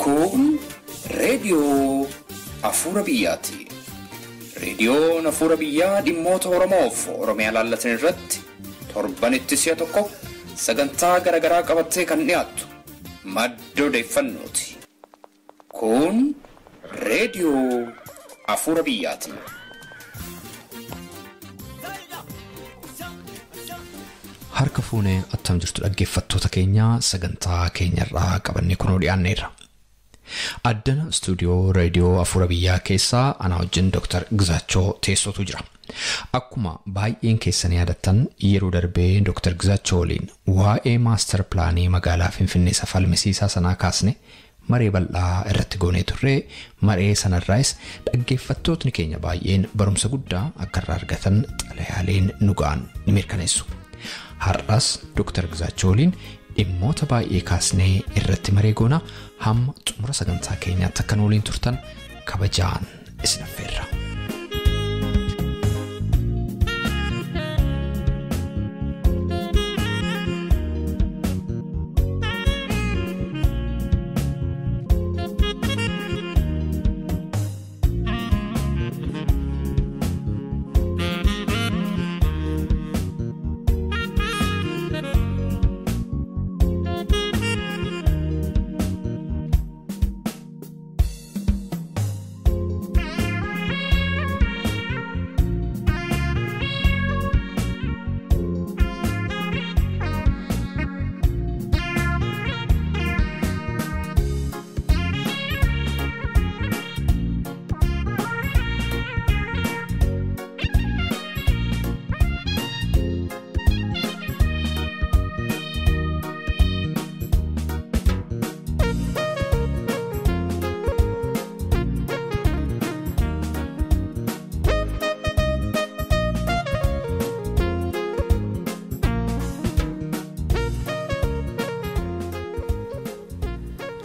Kun reediyoo Afuura Biyyaati. Reediyoon Afuura Biyyaa dhimmoota Oromoof Oromiyaa laallatan irratti torbanitti si'a tokko sagantaa garaagaraa qabattee kan dhiyaattu madda odeeffannooti. Kun reediyoo Afuura Biyyaati. Harka fuunee attam jirtu dhaggeeffattoota keenya sagantaa keenyarraa qabannee kunoo dhiyaanneerra. Addana istuudiyoo reediyoo Afuura Biyyaa keessaa anaa wajjin Dr. Gizaachoo teessootu jira. Akkuma baay'een keessan yaadattan yeroo darbee Dr. Gizaachoo waliin waa'ee maastar pilaanii magaalaa Finfinnee isa falmisiisaa sanaa kaasne maree bal'aa irratti goonee turre. Maree sanarraayis dhaggeeffattootni keenya baay'een barumsa guddaa akka irraa argatan xalayaaleen nu ga'an ni mirkaneessu. Har'as Dr. Gizaachoo waliin dhimmoota baay'ee kaasnee irratti maree goona. Hamma xumura sagantaa keenyaatti akka nu waliin turtan kabajaan isin affeerra.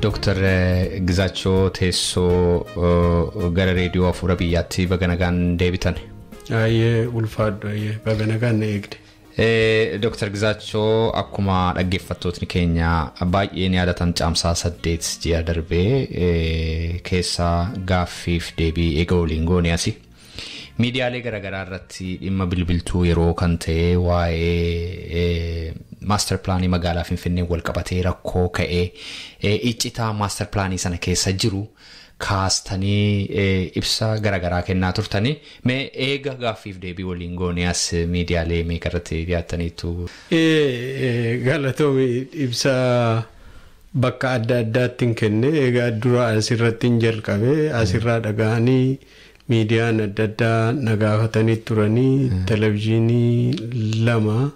Dr. Gizaachoo Teessoo gara reediyoo Afuura Biyyaatti baga nagaan deebitan. Ayyee ulfaadhu, ayyee baga nagaan na eegde. Dr. Gizaachoo akkuma dhaggeeffattootni keenya baay'een yaadatan caamsaa 8 ji'a darbee keessa gaaffiif deebii eega waliin goone asi. Miidiyaalee garaagaraa irratti dhimma bilbiltuu yeroo kan ta'e waa'ee maastar pilaanii magaalaa Finfinnee wal qabatee rakkoo ka'ee iccitaa maastar pilaanii sana keessa jiru kaastanii ibsa garaagaraa kennaa turtanii. Mee eega gaaffiif deebii waliin goone as miidiyaalee meeqa irratti dhiyaattaniitu? Galatoomi, ibsa bakka adda addaatti hin kenne. Egaa dura asirratti hin jalqabe, asirraa dhaga'anii miidiyaan adda addaa na gaafatanii turanii. Televizyiinii 2,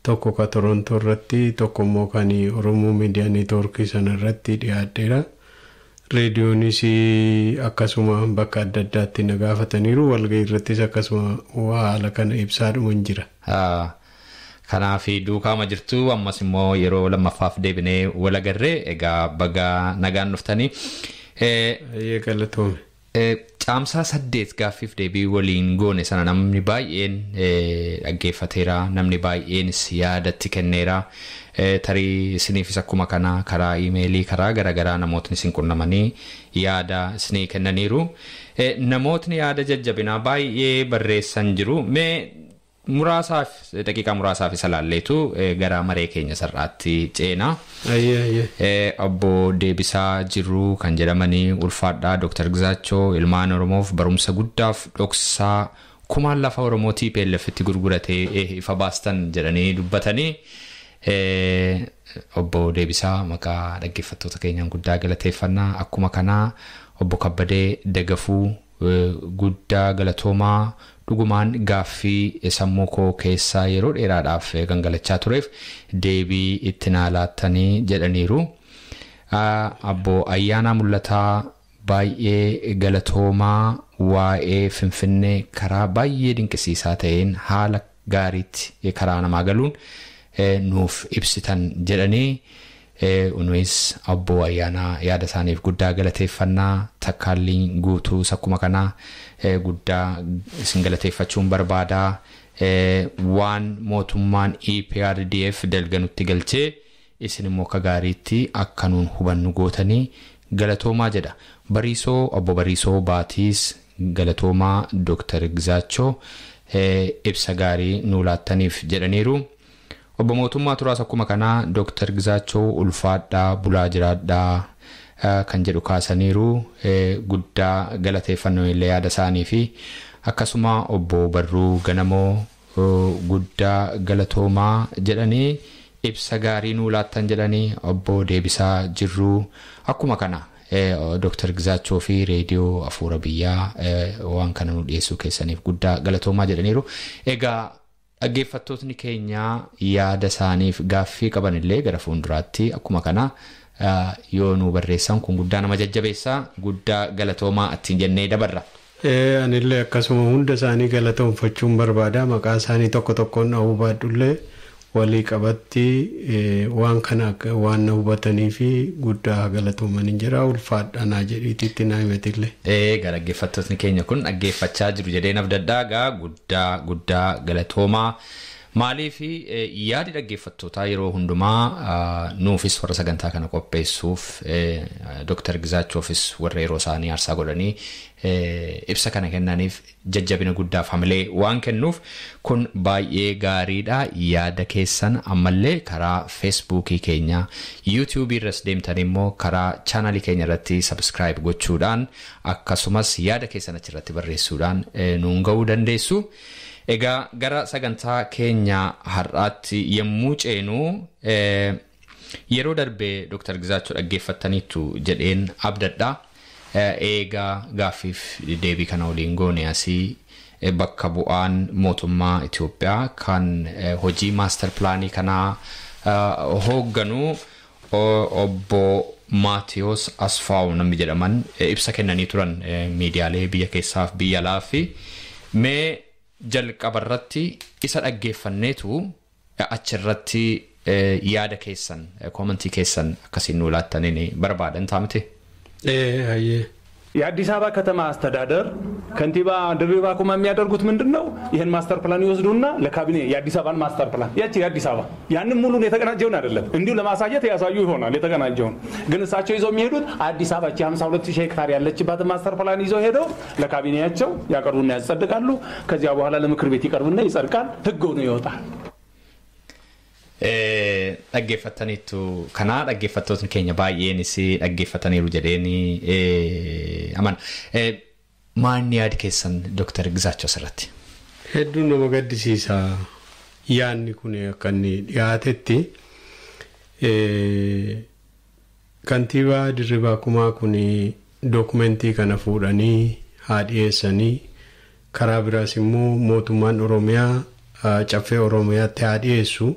tokko ka Torontoo irratti, tokko immoo kan Oromoo Miidiyaa Neetwoorkii sana irratti dhiyaadheera. Reediyoonis akkasuma bakka adda addaatti na gaafataniiru. Walgahii irrattis akkasuma haala kana ibsaadhuma hin jira. Kanaaf duukaama jirtu ammas immoo yeroo lammaffaaf deebinee wal agarree. Egaa baga nagaan dhuftanii. Ayyee galatoome. Caamsaa 8 gaaffiif deebii waliin goone sana namni baay'een dhaggeeffateera, namni baay'eenis yaadatti kenneera. Tarii isiniifis akkuma kana karaa iimeelii karaa garaagaraa namootni isin qunnamanii yaada isinii kennaniiru. Namootni yaada jajjabinaa baay'ee barreessan jiru. Mee muraasaaf daqiiqaa muraasaaf isa laalleetu gara maree keenya sar'aatti ceenaa. Obbo Deebisaa Jirruu kan jedhamanii ulfaadhaa Dr. Gizaachoo ilmaan Oromoof barumsa guddaaf dhoksaa kumaan lafa Oromoo TPLF itti gurguratee ifa baastan jedhanii dubbatanii. Obbo Deebisaa maqaa dhaggeeffattoota keenyaan guddaa galateeffannaa. Akkuma kanaa obbo Kabbadee Dagafuu guddaa galatoomaa, dhugumaan gaaffii sammuu koo keessaa yeroo dheeraadhaaf gangalachaa tureef deebii itti naa laattanii jedhaniiru. Obbo Ayyaanaa Mul'ataa baay'ee galatoomaa, waa'ee Finfinnee karaa baay'ee dinqisiisaa ta'een haala gaariitti karaa namaa galuun nuuf ibsitan jedhanii. Nuyis obbo Ayyaanaa yaada isaaniif guddaa galateeffannaa. Takkaalliin guutuu akkuma kanaa guddaa isin galateeffachuun barbaadaa. Waan mootummaan EPRDF dalga nutti galchee isin immoo akka gaariitti akka nuun hubannu gootanii Galatoomaa jedha. Bariisoo obbo Bariisoo Baatiis galatoomaa Dooktar Gizaachoo ibsa gaarii nuu laattaniif jedhaniiru. Obbo Mootummaa Turaas akkuma kanaa Dooktar Gizaachoo ulfaadhaa bulaa jiraadhaa kan jedhu kaasaniiru. Guddaa galateeffannoo illee yaada isaanii fi akkasuma obbo Barruu Ganamoo guddaa galatoomaa jedhanii ibsa gaarii nuu laattan jedhanii obbo Deebisaa Jirruu akkuma kana Dooktar Gizaachoo fi reediyoo Afuura Biyyaa waan kana nu dhiyeessuu keessaniif guddaa galatoomaa jedhaniiru. Egaa dhaggeeffattootni keenya yaada isaaniif gaaffii qaban illee gara fuulduraatti akkuma kana yoo nu barreessan kun guddaa nama jajjabeessaa guddaa galatoomaa ittiin jennee dabarra. Anillee akkasuma hunda isaanii galatoonfachuun barbaada. Maqaa isaanii tokko tokkoon dhahuu baadhullee walii qabatti waan kana waan na hubatanii fi guddaa galatoomanii jira. Ulfaadha naa jedhiititti naa himatillee. Egaa dhaggeeffattootni keenya kun dhaggeeffachaa jiru jedhee nabdaddaa egaa guddaa guddaa galatoomaa. Maaliif yaadi dhaggeeffattootaa yeroo hundumaa nuufis warra sagantaa kana qopheessuuf Dooktar Gizaachoofis warra yeroo isaanii aarsaa godhanii ibsa kana kennaniif jajjabina guddaaf hamilee waan kennuuf kun baay'ee gaariidha. Yaada keessan ammallee karaa feesbuukii keenya yuutuubii irras deemtan immoo karaa chaanalii keenya irratti subscribe gochuudhaan akkasumas yaada keessan achirratti barreessuudhaan nuun ga'uu dandeessu. Egaa gara sagantaa keenya har'aatti yommuu ceenu yeroo darbee Dooktar Gizaachoo dhaggeeffattaniitu jedheen abdadha. Eegaa gaaffiif deebii kana waliin goone asii bakka bu'aan mootummaa Itoophiyaa kan hojii maastar pilaanii kanaa hoogganu obbo Maatiyoos Asfaaw namni jedhaman ibsa kennanii turan miidiyaalee biyya keessaaf biyya alaa fi mee jalqaba irratti isa dhaggeeffanneetu achirratti yaada keessan koomentii keessan akkasiin nuu laattaniin barbaadan taamte. Hayyee. የአዲስ አበባ ከተማ አስተዳደር ከንቲባ ድሪባ ኩማ የሚያደርጉት ምንድን ነው? ይህን ማስተር ፕላን ይወስዱና ለካቢኔ የአዲስ አበባን ማስተር ፕላን ያቺ የአዲስ አበባ ያንን ሙሉን የተቀናጀውን አይደለም እንዲሁ ለማሳየት ያሳዩ ይሆናል። የተቀናጀውን ግን እሳቸው ይዘው የሚሄዱት አዲስ አበባ እቺ 52 ሺህ ሄክታር ያለችባትን ማስተር ፕላን ይዘው ሄደው ለካቢኔያቸው ያቀርቡና ያጸድቃሉ። ከዚያ በኋላ ለምክር ቤት ይቀርቡና ይጸድቃል። ህግ ሆኖ ይወጣል። Dhaggeeffataniitu kanaa dhaggeeffattootni keenya baay'eenis dhaggeeffataniiru jedheeni amana. Maanni yaadi keessan Dooktar Gizaachoo asirratti? Hedduu nama gaddisiisa yaadni kun akka inni dhiyaatetti kantiibaa Dirribaa Kumaa kun dookumentii kana fuudhanii haa dhiyeessanii karaa biraas immoo mootummaan Oromiyaa caffee Oromiyaatti haa dhiyeessu.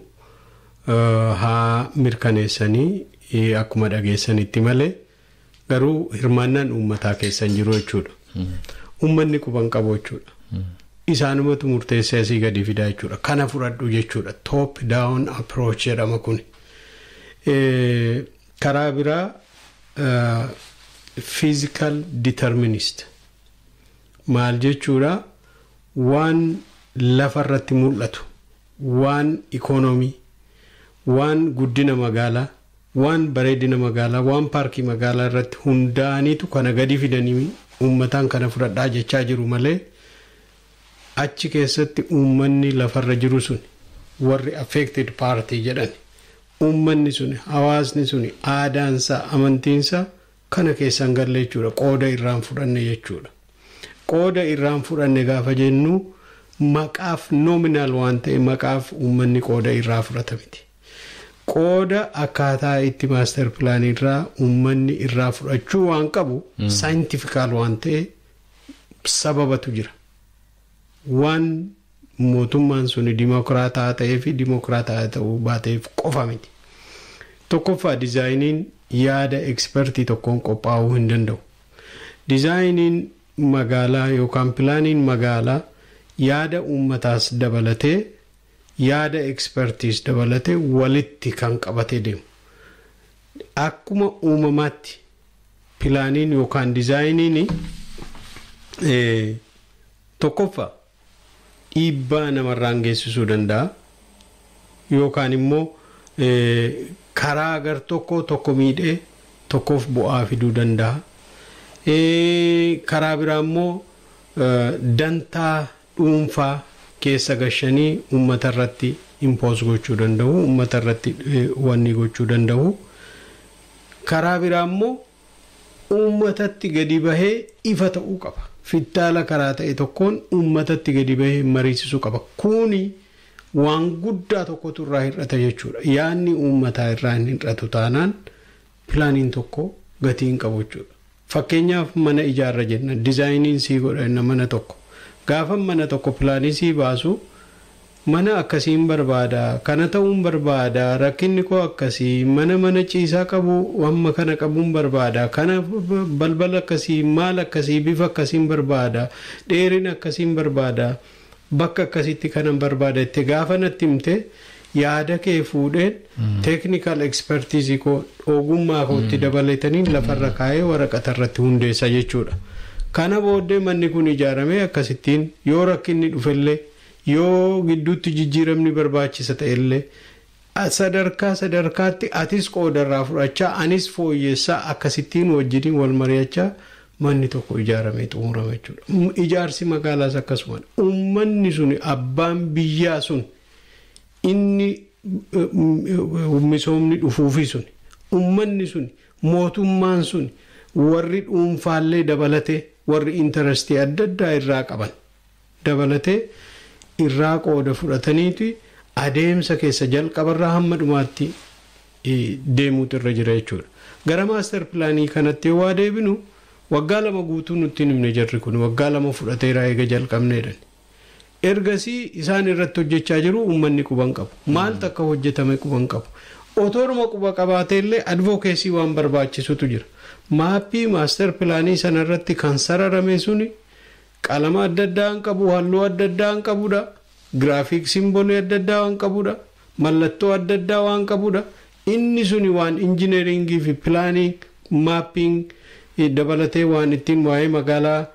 Haa mirkaneessanii akkuma dhageessanitti malee garuu hirmaannaan uummataa keessa hin jiru jechuudha. Uummanni quban qabu jechuudha. Isaanumatu murteessee asii gadi fidaa jechuudha. Kana fudhadhu jechuudha. Top down approach jedhama kun. Karaa biraa physical determinist maal jechuudha waan lafarratti mul'atu waan ikoonoomii waan guddina magaalaa waan bareedina magaalaa waan paarkii magaalaa irratti hundaa'aniitu kana gadi fidanii uummataan kana fudhadhaa jechaa jiru malee achi keessatti uummanni lafarra jiru sun warri affected party jedhan uummanni sun hawaasni sun aadaansaa amantiinsaa kana keessan galle jechuudha. Qooda irraan fudhanne jechuudha. Qooda irraan fudhanne gaafa jennu maqaaf nominal waan ta'e maqaaf uummanni qooda irraa fudhata miti. Qooda akkaataa itti maaster pilaanii irraa uummanni irraa fudhachuu waan qabu saayintifikaal waan ta'e sababatu jira. Waan mootummaan sun dimokiraataa ta'ee fi dimokiraataa ta'uu baateef qofa miti. Tokkoffaa diizaayiniin yaada ekspertii tokkoon qophaa'uu hin danda'u. Diizaayiniin magaalaa yookaan pilaaniin magaalaa yaada uummataas dabalatee yaada ekspertiis dabalatee walitti kan qabatee deemu. Akkuma uumamaatti pilaaniin yookaan diizaayiniin tokkoffaa dhiibbaa namarraan geessisuu danda'a yookaan immoo karaa gar tokko tokko miidhee Tokkoof bu'aa fiduu danda'a. Karaa biraa immoo dantaa dhuunfaa keessa gashanii uummata irratti impose gochuu danda'u, uummata irratti wanni gochuu danda'u. Karaa biraa immoo uummatatti gadi bahee ifa ta'uu qaba. Fittaala karaa ta'e tokkoon uummatatti gadi bahee mariisisuu qaba. Kuni waan guddaa tokkotu irraa hir'ata jechuudha. Yaadni uummataa irraa hin hir'atu taanaan pilaaniin tokko gatii hin qabu jechuudha. Fakkeenyaaf, mana ijaarra jenna, dizaayiniin sii godha mana tokko. Gaafa mana tokko pilaanii sii baasu, mana akkasiin barbaada, kana ta'uun barbaada, rakkinni koo akkasii, mana ciisaa qabu, hamma kana qabuun barbaada, kana balbala akkasii, maal akkasii, bifa akkasiin barbaada, dheerina akkasiin barbaada, bakka akkasitti kanan barbaada itti gaafa natti himte, yaada kee fuudheen technical expertise koo, ogummaa kootti dabalatanii lafarra kaa'ee waraqata irratti hundeessa jechuudha. Kana booddee manni kun ijaaramee akkasittiin yoo rakkinni dhufellee, yoo gidduutti jijjiiramni barbaachisa ta'ellee, sadarkaa sadarkaatti atis qoodarraa fudhachaa, anis fooyyessaa, akkasittiin wajjiniin wal mari'achaa manni tokko ijaaramee xumurama jechuudha. Ijaarsi magaalaas akkasuma. Uummanni sun, abbaan biyyaa sun, inni misoomni dhufuufi sun, uummanni sun, mootummaan sun, warri dhuunfaallee dabalatee, warri interestii adda addaa irraa qaban dabalatee irraa qooda fudhataniiti adeemsa keessa jalqabarraa hamma dhumaatti deemuutu irra jira jechuudha. Gara master pilaanii kanatti yoo waa deebinu, waggaa 2 guutuu nutti himne. Jarri kun waggaa 2 fudhateera eega jalqabneedhan. Ergasii isaan irratti hojjechaa jiru, uummanni quban qabu. Maaltu akka hojjetame quban qabu. Otooruma quba qabaatee illee advocacy waan barbaachisutu jira. Maappii master pilaanii sanarratti kan sararame suni qalama adda addaa waan qabu, halluu adda addaa waan qabudha. Graphic symbolii adda addaa waan qabudha. Mallattoo adda addaa waan qabudha. Inni suni waan injineringii fi pilaanii mapping dabalatee waan ittiin waa'ee magaalaa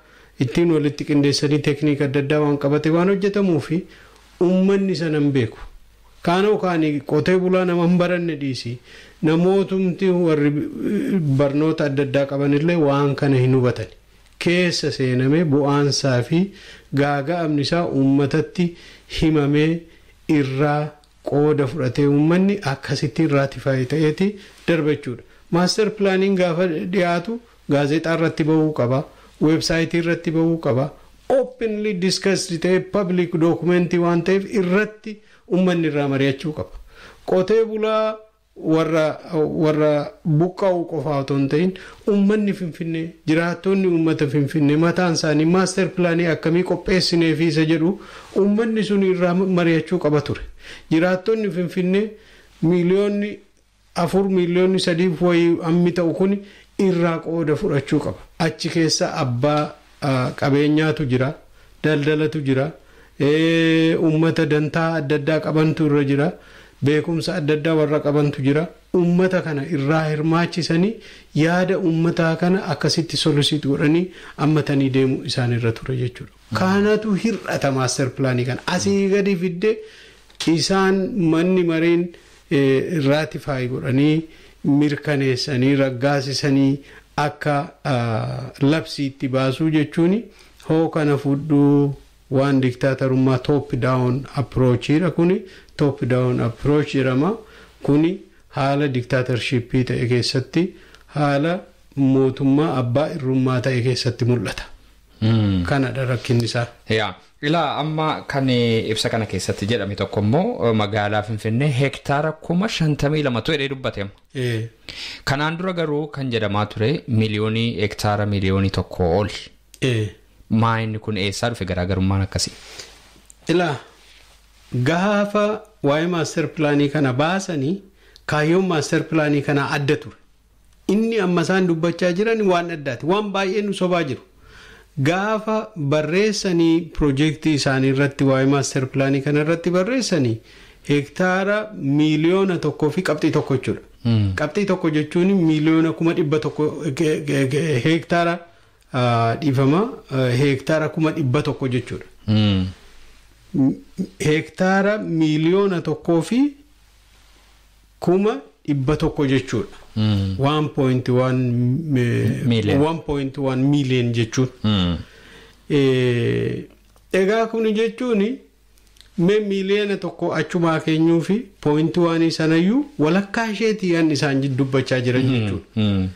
ittiin walitti qindeessanii teekniika adda addaa waan qabate waan hojjetamuu fi uummanni sana hin beeku. Kaanoo kaanii qotee bulaa nama hin baranne dhiisi. Namootumti warri barnoota adda addaa qabanillee waan kana hin hubatan. Keessa seenamee bu'aansaa fi gaaga'amni isaa uummatatti himamee irraa qooda fudhatee uummanni akkasittiin ratify ta'eeti darba jechuudha. Master pilaaniin gaafa dhiyaatu gaazexaa irratti bahuu qaba. Weebsaayitii irratti bahuu qaba. Openly discussed ta'ee public documentii waan ta'eef irratti uummanni irraa mari'achuu qaba. Qotee bulaa warra buqqa'u qofaa otoo hin ta'in, uummanni Finfinnee, jiraattonni uummata Finfinnee mataan isaanii master pilaanii akkamii qopheessinee fi isa jedhu uummanni sun irraa mari'achuu qaba ture. Jiraattonni Finfinnee miiliyoonni 4, miiliyoonni 3 wayii hammi ta'u kun irraa qooda fudhachuu qaba. Achi keessa abbaa qabeenyaatu jira, daldalatu jira, uummata dantaa adda addaa qabantu irra jira, beekumsa adda addaa warra qabantu jira. Uummata kana irraa hirmaachisanii yaada uummataa kana akkasitti solicit godhanii ammatanii deemuu isaan irra ture jechuudha. Kanatu hir'ata. Master pilaanii kana asii gadi fiddee isaan manni mareen ratify godhanii mirkaneessanii raggaasisanii akka labsiitti baasuu jechuun hoo kana fudhuu waan diktaatarummaa top down approachiidha. Kuni top down approach jedhama. Kuni haala dictatorshipii ta'e keessatti, haala mootummaa abbaa irrummaa ta'e keessatti mul'ata. Kanadha rakkinni isaa. Yaa ilaa, amma kan ibsa kana keessatti jedhame tokko immoo magaalaa Finfinnee hektaara 52,000tu jedhee dubbate. Kanaan dura garuu kan jedhamaa ture hektaara miiliyoonii 1 oli. Maa inni kun eessaa dhufe garaagarummaan akkasii? Ilaa, gaafa waa'ee master pilaanii kana baasanii kaayyoon master pilaanii kana adda ture. Inni amma isaan dubbachaa jiran waan addaati. Waan baay'ee nu sobaa jiru. Gaafa barreessanii piroojeektii isaanii irratti, waa'ee master pilaanii kana irratti barreessanii, hektaara miiliyoona 1.1 jechuudha. Qabxii tokko jechuun miiliyoona 100,000, hektaara, dhiifama, hektaara 100,000 jechuudha. Hektaara miiliyoona 1.1 100 jechuudha. 1.1 million jechuun. Egaa kun jechuun mee 1 miiliyoona achumaa keenyuu fi point one sanayyuu walakkaa isheetii yan isaan dubbachaa jiran jechuudha.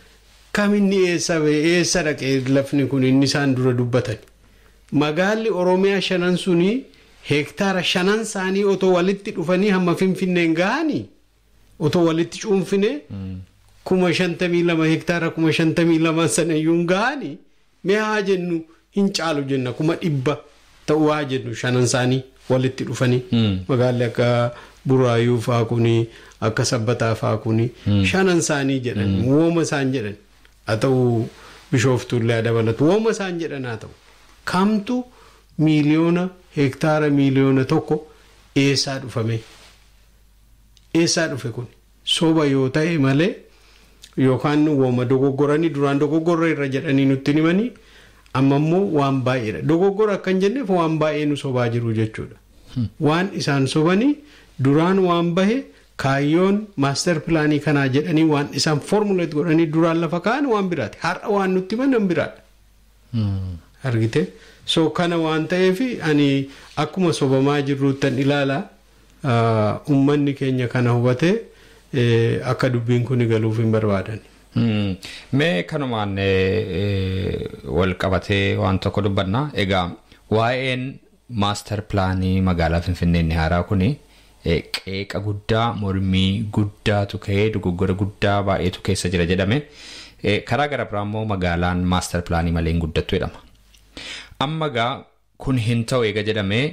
Kam inni eessa eessa dhaqee lafni kun inni isaan dura dubbatan? Magaalli Oromiyaa shanan suni hektaara shanan isaanii otoo walitti dhufanii hamma Finfinneen gahanii, otoo walitti cuunfine, 52,000, hektaara 52,000 sanayyuu gahanii, mee haa jennu hin caalu jenna, 100,000 ta'uu haa jennu shanan isaanii walitti dhufanii. Magaalli akka Buraayuu faa kuni, akka Sabbataa faa kuni, shanan isaanii jedhan, wooma isaan jedhan haa ta'u, Bishooftuullee dabalatu, wooma isaan jedhan haa ta'u, kamtu miiliyoona, hektaara 1 miiliyoona eessaa dhufame? Eessaa dhufe? Kun soba yoo ta'e malee, yookaan wooma dogoggoranii duraan dogoggorra irra jedhanii nutti himanii, amma immoo waan baay'eedha. Dogoggora akkan jenneef waan baay'ee nu sobaa jiru jechuudha. Waan isaan sobanii duraan waan bahe, kaayyoon master planii kanaa jedhanii waan isaan formulate godhanii duraan lafa kaa'an waan biraati. Har'a waan nutti himan waan biraadha. Argite? So kana waan ta'eef ani akkuma sobamaa jirruuttan ilaala. Uummanni keenya kana hubatee akka dubbiin kun galuuf hin barbaadan. Mee kanumaan wal qabatee waan tokko dubbanna. Egaa waa'een master planii magaalaa Finfinnee inni haaraa kuni qeeqa guddaa, mormii guddaatu ka'ee, dogoggora guddaa baay'eetu keessa jira jedhame. Karaa gara biraa immoo magaalaan master planii malee hin guddattu jedhama. Amma egaa kun hin ta'u eega jedhamee,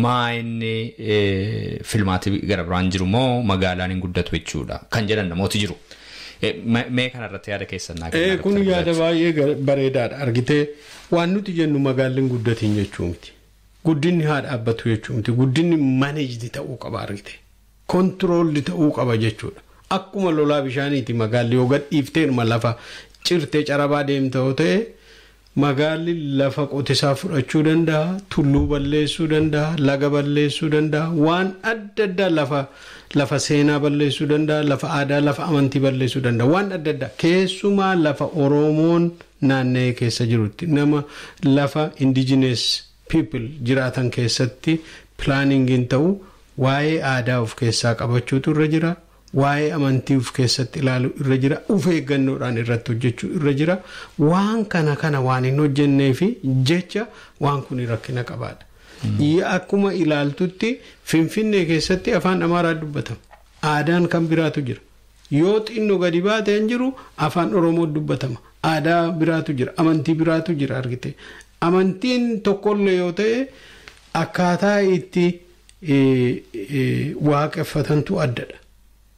maa inni filmaatii gara biraan jiru moo magaalaan hin guddatu jechuudha kan jedhan namooti jiru. Mee kanarratti yaada keessan naa kennaa. Kun yaada baay'ee bareedaadha. Argitee, waan nuti jennu magaalli hin guddatin jechuu miti. Guddinni haa dhaabbatu jechuu miti. Guddinni managed ta'uu qaba, argite. Controlled ta'uu qaba jechuudha. Akkuma lolaa bishaaniiti, magaalli yoo gadhiifteedhuma lafa cirtee carabaa deemta yoo ta'e, magaalli lafa qotisaa fudhachuu danda'a, tulluu balleessuu danda'a, laga balleessuu danda'a, waan adda addaa, lafa seenaa balleessuu danda'a, lafa aadaa, lafa amantii balleessuu danda'a, waan adda addaa, keessumaa lafa Oromoon naanna'ee keessa jirutti, nama lafa indigenous people jiraatan keessatti planningiin ta'u waa'ee aadaa of keessaa qabachuutu irra jira. Waa'ee amantii of keessatti ilaalu irra jira, of eeggannoodhaan irratti hojjechuu irra jira. Waan kana kana waan hin hojjennee fi jecha waan kun rakkina qabaadha. Akkuma ilaaltutti Finfinnee keessatti afaan Amaaraa dubbatama. Aadaan kan biraatu jira. Yoo xinnoo gadi baate hin jiru, afaan Oromoo dubbatama. Aadaa biraatu jira, amantii biraatu jira, argite. Amantiin tokkollee yoo ta'e akkaataa itti waaqeffatantu addadha.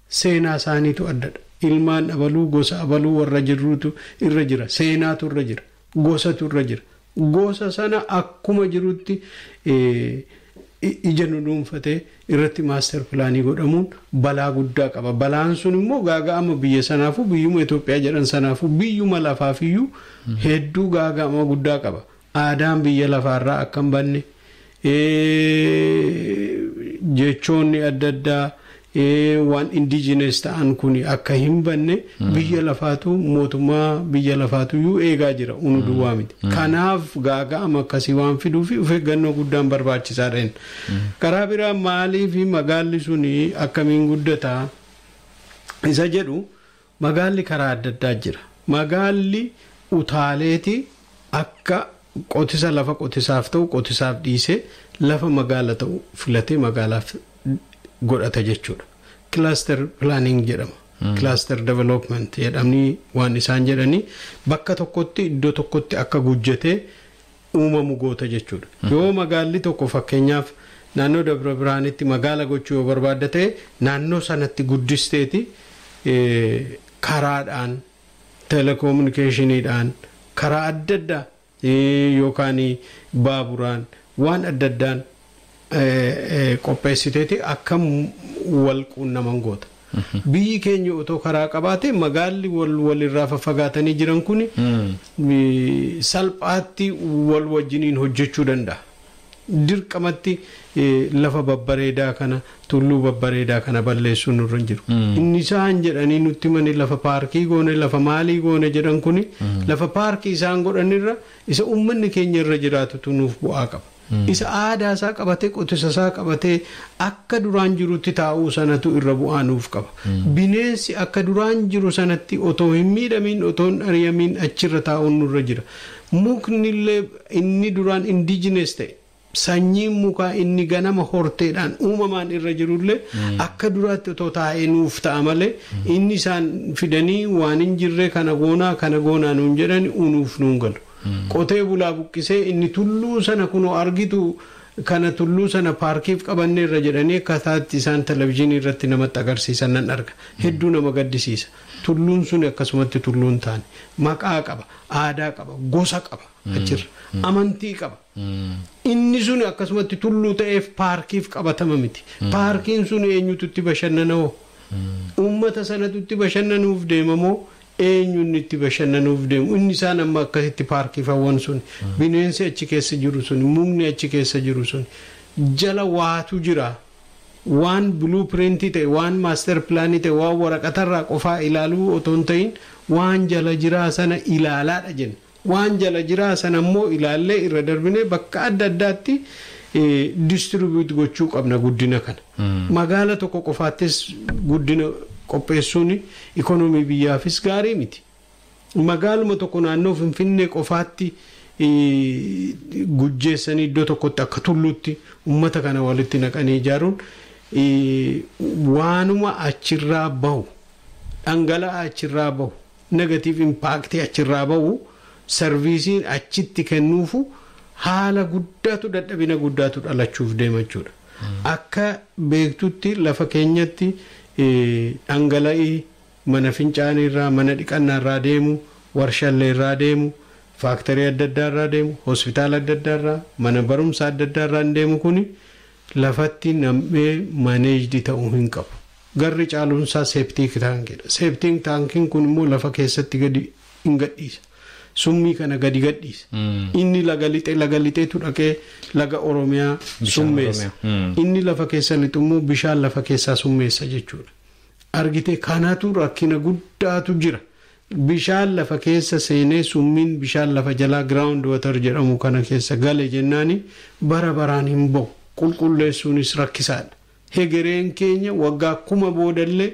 Seenaa isaaniitu addadha. Ilmaan abaluu, gosa abaluu warra jirruutu irra jira. Seenaatu irra jira. Gosatu irra jira. Gosa sana akkuma jirutti ija nu dhuunfatee irratti master planii godhamuun balaa guddaa qaba. Balaan sun immoo gaaga'ama biyya sanaafuu, biyyuma Itoophiyaa jedhan sanaafuu, biyyuma lafaafiyyuu hedduu gaaga'ama guddaa qaba. Aadaan biyya lafaarraa akka hin banne, jechoonni adda addaa waan indigenous ta'an kun akka hin banne, biyya lafaatu, mootummaa biyya lafaatu iyyuu eegaa jira, unu duwwaa miti. Kanaaf gaaga'ama akkasii waan fiduuf of eeggannoo guddaan barbaachisaadha. Karaa biraa maaliif magaalli suni akkamiin guddataa isa jedhu, magaalli karaa adda addaa jira. Magaalli utaaleeti akka qotisa, lafa qotisaaf ta'u qotisaaf dhiisee lafa magaala ta'u filatee magaalaaf godhata jechuudha. Cluster planning jedhama. Cluster development jedhamni waan isaan jedhanii bakka tokkotti, iddoo tokkotti akka gujjatee uumamu goota jechuudha. Yoo magaalli tokko fakkeenyaaf naannoo Dabra Biraanitti magaala gochuu yoo barbaadda ta'e, naannoo sanatti guddisteeti karaadhaan, telecommunicationiidhaan, karaa adda addaa yookaan baaburaan, waan adda addaan qopheessiteeti akka wal quunnaman goota. Biyyi keenya otoo karaa qabaate, magaalli walirraa faffagaatanii jiran kun salphaatti wal wajjiniin hojjechuu danda'a. Dirqamatti lafa babbareedaa kana, tulluu babbareedaa kana balleessuun nurra hin jiru. Inni isaan jedhanii nutti mani lafa paarkii goone, lafa maalii goone jedhan kuni, lafa paarkii isaan godhanirra isa uummanni keenya irra jiraatutu nuuf bu'aa qaba. Isa aadaa isaa qabatee, qotisa isaa qabatee, akka duraan jirutti taa'uu sanatu irra bu'aa nuuf qaba. Bineensi akka duraan jiru sanatti otoo hin miidhamiin, otoo hin ari'amiin achirra taa'uun nurra jira. Mukni illee inni duraan indigenous ta'e, sanyiin mukaa inni ganama horteedhaan uumamaan irra jirullee akka duraatti otoo taa'ee nuuf ta'a malee, inni isaan fidanii waan hin jirre kana goonaa, kana goonaa nuun jedhan unuuf nuun galu. Qotee bulaa buqqisee, inni tulluu sana kunoo argitu kana, tulluu sana paarkiif qabanneerra jedhanii akkaataatti isaan televizyiinii irratti namatti agarsiisan nan arga. Hedduu nama gaddisiisa. Tulluun sun akkasumatti tulluun taane maqaa qaba, aadaa qaba, gosa qaba achirra, amantii qaba. Inni sun akkasumatti tulluu ta'eef paarkiif qabatama miti. Paarkiin sun eenyutu itti bashannanoo? Uummata sanatu itti bashannanuuf deemamoo, eenyuun itti bashannanuuf deemu? Inni isaan amma akkasitti paarkiif hawwan sun, bineensi achi keessa jiru sun, mukni achi keessa jiru sun jala waatu jira. Waan blueprintii ta'e, waan master planii ta'e, waan waraqatarraa qofaa ilaaluu otoo hin ta'in, waan jala jiraa sana ilaalaadha jenna. Waan jala jiraa sana immoo ilaallee irra darbinee bakka adda addaatti distribute gochuu qabna guddina kana. Magaala tokko qofaattis guddina qopheessuun ikonomii biyyaafis gaarii miti. Magaaluma tokko naannoo Finfinnee qofaatti gujjeessanii iddoo tokkotti akka tulluutti uummata kana walitti naqanii ijaaruun, waanuma achirraa bahu, dhangala'aa achirraa bahu, negative impactii achirraa bahu, serviceiin achitti kennuufu haala guddaatu, dadhabina guddaatu dhalachuuf deema jechuudha. Akka beektutti lafa keenyatti dhangala'ii mana fincaaniirraa, mana dhiqannaarraa deemu, warshalleerraa deemu, factory adda addaarraa deemu, hospitaala adda addaarraa, mana barumsaa adda addaarraa deemu kuni lafatti nam'ee managed ta'uu hin qabu. Garri caaluunsaa septic tankiidha. Septic tankiin kun immoo lafa keessatti gadi hin gadhiisa. Summii kana gadi gadhiisa. Inni laga lixee, laga lixeetu dhaqee laga Oromiyaa summeessa. Inni lafa keessa lixu immoo bishaan lafa keessaa summeessa jechuudha. Argitee, kanatu rakkina guddaatu jira. Bishaan lafa keessa seenee, summiin bishaan lafa jalaa ground water jedhamu kana keessa gale jennaani bara baraan hin ba'u. Qulqulleessuunis rakkisaadha. Hegereen keenya waggaa 1000 boodallee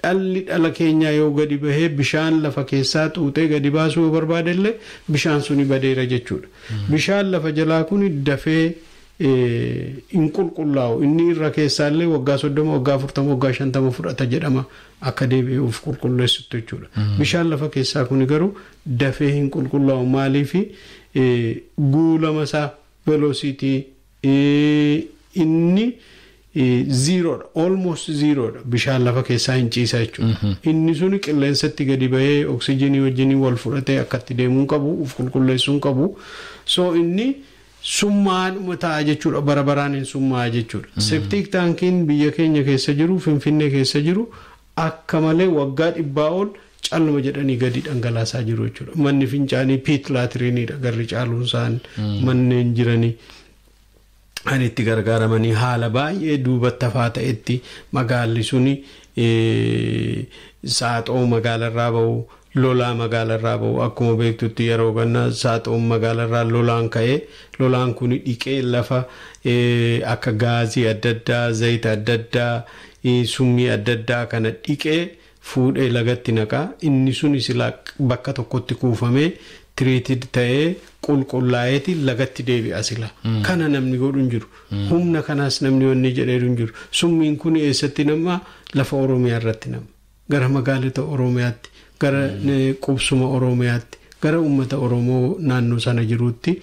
dhalli dhala keenyaa yoo gadi bahee bishaan lafa keessaa xuuxee gadi baasuu yoo barbaadellee, bishaan suni badeera jechuudha. Bishaan lafa jalaa kun dafee hin qulqullaa'u. Inni irra keessaallee waggaa 30, waggaa 40, waggaa 50 fudhata jedhama akka deebi'ee of qulqulleessutti jechuudha. Bishaan lafa keessaa kun garuu dafee hin qulqullaa'u. Maaliifi? Guulama isaa velocity inni zerodha, almost zerodha. Bishaan lafa keessaa hin ciisa jechuudha. Inni suni qilleensatti gadi bahee oksijiinii wajjin wal fudhatee akkatti deemuu qabu, uf qulqulleessuu qabu. So inni summaadhuma ta'a jechuudha, bara baraan hin summaa jechuudha. Septic tankiin biyya keenya keessa jiru, Finfinnee keessa jiru, akka malee waggaa 100 ol calluma jedhanii gadi dhangalaasaa jiru jechuudha. Manni fincaanii pit latrineiidha garri caaluun isaan manneen jiranii. Kan itti gargaaramanii haala baay'ee duubatti hafaa ta'etti magaalli suni saaxoo magaalarraa bahu, lolaa magaalarraa bahu, akkuma beektutti yeroo gannaa saaxoon magaalarraa lolaan ka'ee, lolaan kun dhiqee lafa akka gaazii adda addaa, zayita adda addaa, summii adda addaa kana dhiqee fuudhee lagatti naqaa. Inni suni silaa bakka tokkotti kuufamee, treated ta'ee, qulqullaa'eeti lagatti deebi'a sila. Kana namni godhu hin jiru. Humna kanaas namni wanni jedheeru hin jiru. Summiin kun eessatti nama? Lafa Oromiyaa irratti nama. Gara magaalota Oromiyaatti, gara qubsuma Oromiyaatti, gara uummata Oromoo naannoo sana jiruutti,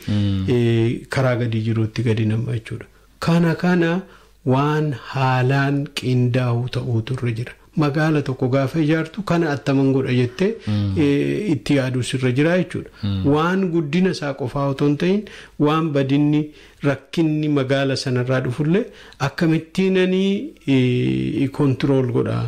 karaa gadi jiruutti gadi nama jechuudha. Kana waan haalaan qindaa'u ta'uutu irra jira. Magaala tokko gaafa ijaartu kana attaman godha jettee itti yaaduu sirra jira jechuudha. Waan guddina isaa qofaa otoo hin ta'in, waan badinni Rakkinni magaala sanarraa dhufullee akkamittiinanii control godha,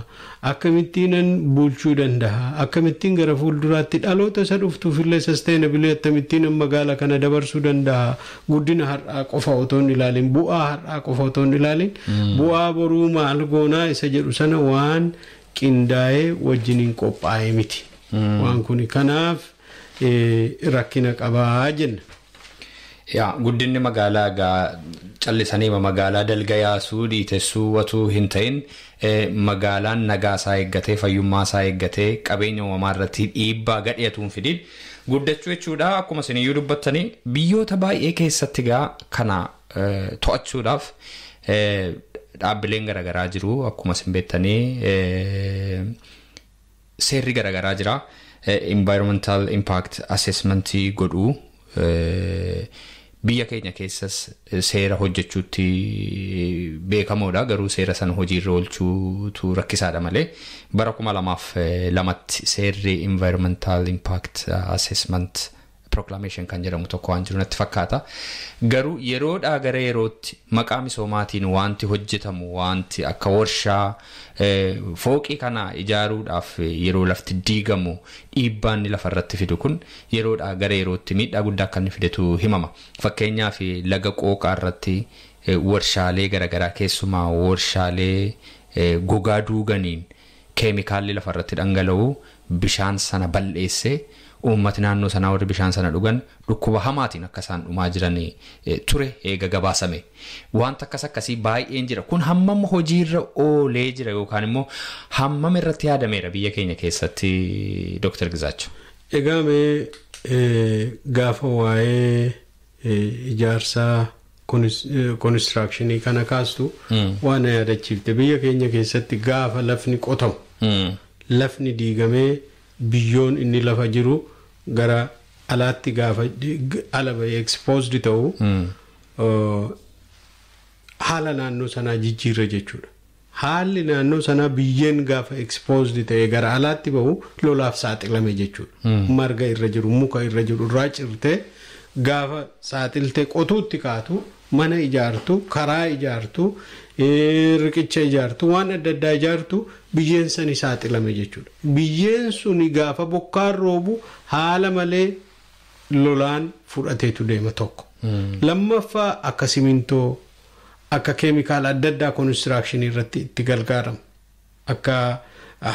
akkamittiinan bulchuu danda'a, akkamittiin gara fuulduraatti dhaloota isa dhuftuufillee sustainably akkamittiinan magaala kana dabarsuu danda'a, guddina har'aa qofa otoo hin ilaalin, bu'aa har'aa qofa otoo hin ilaalin, bu'aa boruu maal goonaa isa jedhu sana waan qindaa'ee wajjiniin qophaa'ee miti. Waan kun kanaaf rakkina qabaa jenna. Yaa, guddinni magaalaa egaa callisanii magaalaa dalga yaasuu dhiitessuu watuu hin ta'in, magaalaan nagaa isaa eeggatee, fayyummaa isaa eeggatee, qabeenya uumamaa irratti dhiibbaa gadheetu hin fidin guddachuu jechuudha. Akkuma isin iyyuu dubbattanii, biyyoota baay'ee keessatti gaa kana to'achuudhaaf dhaabbileen garaagaraa jiru. Akkuma isin beektanii seerri garaagaraa jira. Environmental impact assessment godhuu biyya keenya keessas seera hojjechuutti beekamoodha, garuu seera sana hojiirra oolchuutu rakkisaadha malee bara 2002tti seerri environmental impact assessment proclamation kan jedhamu tokko waan jiru natti fakkaata. Garuu yeroodhaa gara yerootti maqaa misoomaatiin wanti hojjetamu, wanti akka warshaa fooqii kana ijaaruudhaaf yeroo lafti diigamu, dhiibbaan inni lafarratti fidu kun yeroodhaa gara yerootti miidhaa guddaa akka inni fidetu himama. Fakkeenyaaf laga Qooqaa irratti warshaalee garaagaraa, keessumaa warshaalee gogaa duuganiin keemikaalli lafarratti dhangala'u bishaan sana bal'eessee, uummati naannoo sanaa warri bishaan sana dhugan dhukkuba hamaatiin akka isaan dhumaa jiran ture eega gabaasame. Wanta akkas akkasii baay'een jira. Kun hammam hojiirra oolee jira yookaan immoo hammam irratti yaadameera biyya keenya keessatti, Dr. Gizaacho? Egaa mee gaafa waa'ee ijaarsaa constructionii kana kaastu waan na yaadachiifte, biyya keenya keessatti gaafa lafni qotamu, lafni diigamee biyyoon inni lafa jiru gara alaatti gaafa ala bahee exposed ta'u, haala naannoo sanaa jijjiirra jechuudha. Haalli naannoo sanaa biyyeen gaafa exposed ta'e gara alaatti bahu lolaaf saaxilame jechuudha. Marga irra jiru, muka irra jiru irraa cirtee gaafa saaxiltee qotuutti kaatu, mana ijaartu, karaa ijaartu, riqicha ijaartu, waan adda addaa ijaartu, biyyeen sani saaxilame jechuudha. Biyyeen suni gaafa bokkaan roobu haala malee lolaan fudhateetu deema tokko. Lammaffaa, akka simintoo, akka keemikaala adda addaa constructionii irratti itti gargaaramu. Akka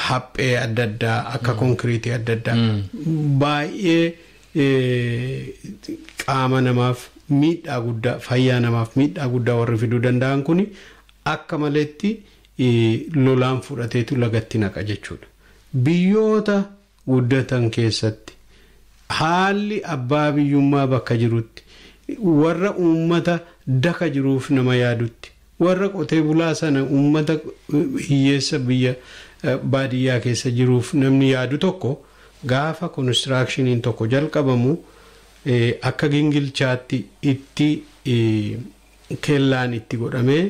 haphee adda addaa, akka konkiriitii adda addaa baay'ee qaama namaaf miidhaa guddaa, fayyaa namaaf miidhaa guddaa warri fiduu danda'an kuni akka maleetti lolaan fudhateetu lagatti naqa jechuudha. Biyyoota guddatan keessatti haalli abbaa biyyummaa bakka jirutti, warra uummata daka jiruuf nama yaadutti, warra qotee bulaa sana, uummata hiyyeessa biyya baadiyyaa keessa jiruuf namni yaadu tokko, gaafa constructioniin tokko jalqabamu akka gingilchaatti itti kellaan itti godhamee,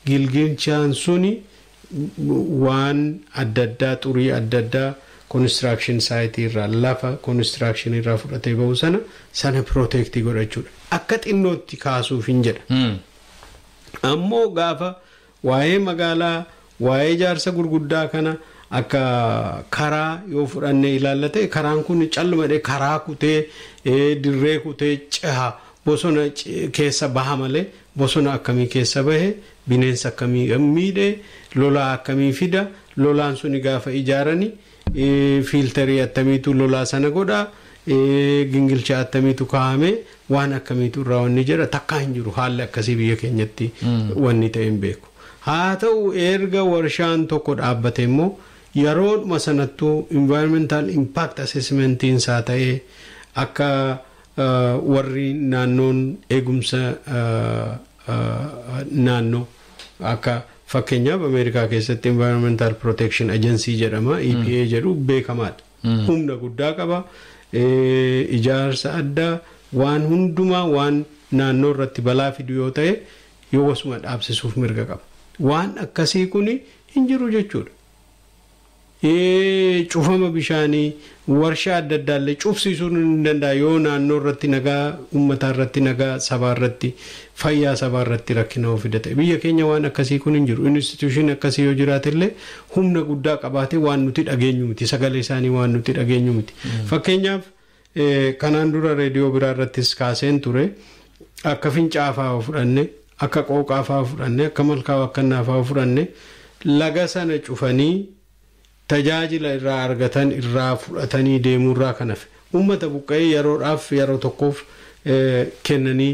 gingilchaan suni waan adda addaa, xurii adda addaa construction siteii irraa, lafa construction irraa fudhatee bahu sana protectii godhachuudha. Akka xinnootti kaasuuf hin jedha. Ammoo gaafa waa'ee magaalaa, waa'ee ijaarsa gurguddaa kana akka karaa yoo fudhannee ilaallate, karaan kun callumadhee karaa kutee, dirree kutee ceha, bosona keessa baha malee, bosona akkamii keessa bahe, bineensa akkamii miidhe, lolaa akkamii fida, lolaan suni gaafa ijaarani filterii attamiitu lolaa sana godha, gingilcha attamiitu kaa'ame, waan akkamiitu irraa wanni jedha takkaa hin jiru. Haalli akkasii biyya keenyatti wanni ta'e hin beeku. Haa ta'u, erga warshaan tokko dhaabbate immoo yeroodhuma sanattuu environmental impact assessmentiin isaa ta'ee, akka warri naannoon eegumsa naannoo, akka fakkeenyaaf Ameerikaa keessatti Environmental Protection Agency jedhama, EPA jedhu, beekamaadha. Humna guddaa qaba. Ijaarsa addaa waan hundumaa, waan naannoo irratti balaa fidu yoo ta'e, yoo wasuma dhaabsisuuf mirga qaba. Waan akkasii kun hin jiru jechuudha. Cufama bishaanii warshaa adda addaallee cufsiisuu ni danda'a yoo naannoo irratti nagaa uummataa irratti nagaa sabaa irratti fayyaa sabaa irratti rakkina of fida ta'e. Biyya keenya waan akkasii kun hin jiru. Instituushiin akkasii yoo jiraate illee humna guddaa qabaate waan nuti dhageenyu miti, sagalee isaanii waan nuti dhageenyu miti. Fakkeenyaaf kanaan dura reediyoo biraa irrattis kaaseen ture, akka Fincaa'aa fudhanne, akka Qooqaa fudhanne, akka Malkaa Wakkannaa fudhanne, laga sana cufanii tajaajila irraa argatan irraa fudhatanii deemuurraa kan hafe uummata buqqa'ee yeroodhaaf yeroo tokkoof kennanii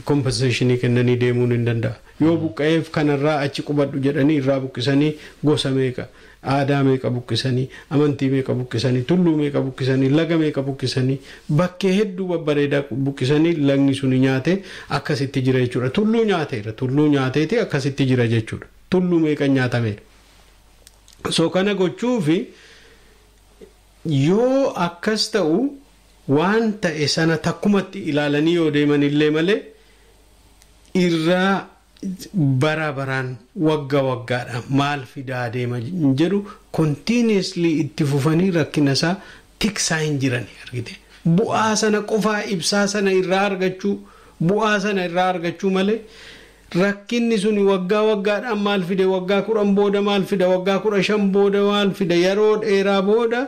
kompenseeshinii kennanii deemuun hin danda'a. Yoo buqqa'eef kanarraa achi qubadhu jedhanii irraa buqqisanii gosa meeqa, aadaa meeqa buqqisanii, amantii meeqa buqqisanii, tulluu meeqa buqqisanii, laga meeqa buqqisanii, bakkee hedduu babbareedaa buqqisanii lagni suni nyaate akkasitti jira jechuudha. Tulluu nyaateera, tulluu nyaateeti akkasitti jira jechuudha. Tulluu meeqa nyaatameera. So kana gochuufi yoo akkas ta'u waan ta'e sana takkumatti ilaalanii yoo deeman illee malee irraa bara baraan wagga waggaadhaan maal fidaa deema jedhu continuously itti fufanii rakkina isaa tiksaa hin jiran argite. Bu'aa sana qofaa ibsaa sana irraa argachuu, bu'aa sana irraa argachuu malee rakkinni suni waggaa waggaadhaan maal fide, waggaa 10 booda maal fida, waggaa 15 booda maal fida, yeroo dheeraa booda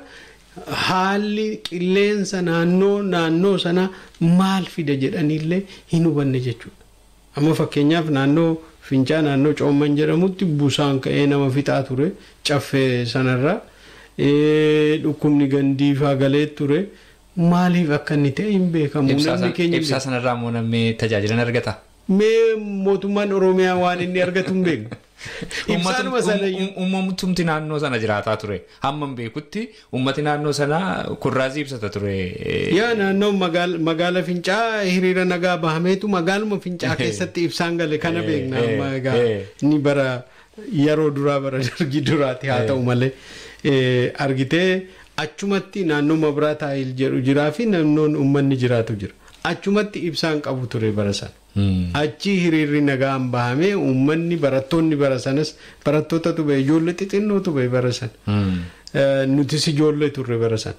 haalli qilleensa naannoo sana maal fida jedhaniillee hin hubanne jechuudha. Amma fakkeenyaaf naannoo Fincaa naannoo Coomman jedhamutti busaan ka'ee nama fixaa ture caffee sanarra, dhukkubni gandiifaa galee ture, maaliif akka inni ta'e hin beekamu. Ibsaa sanarraa immoo namni tajaajilan argata. Mee mootummaan Oromiyaa waan inni argatu hin beeknu. Uummatumti naannoo sana jiraataa ture. Hamma hin beekutti uummati naannoo sanaa kurraazii ibsata ture. Yaa naannoo magaala Fincaa hiriira nagaa bahameetu magaaluma Fincaa keessatti ibsaan gale kana beekna. Amma egaa inni bara yeroo duraa bara dargii duraati haa ta'u malee argitee achumatti naannoo Mabraat Haayil jedhu jiraa fi naannoon uummanni jiraatu jira. Achumatti ibsaan qabu ture bara sana. Achi hiriirri nagaan bahamee uummanni barattoonni bara sanas barattootatu ba'e, ijoollee xixinnootu ba'e bara sana. Nutis ijoollee turre bara sana.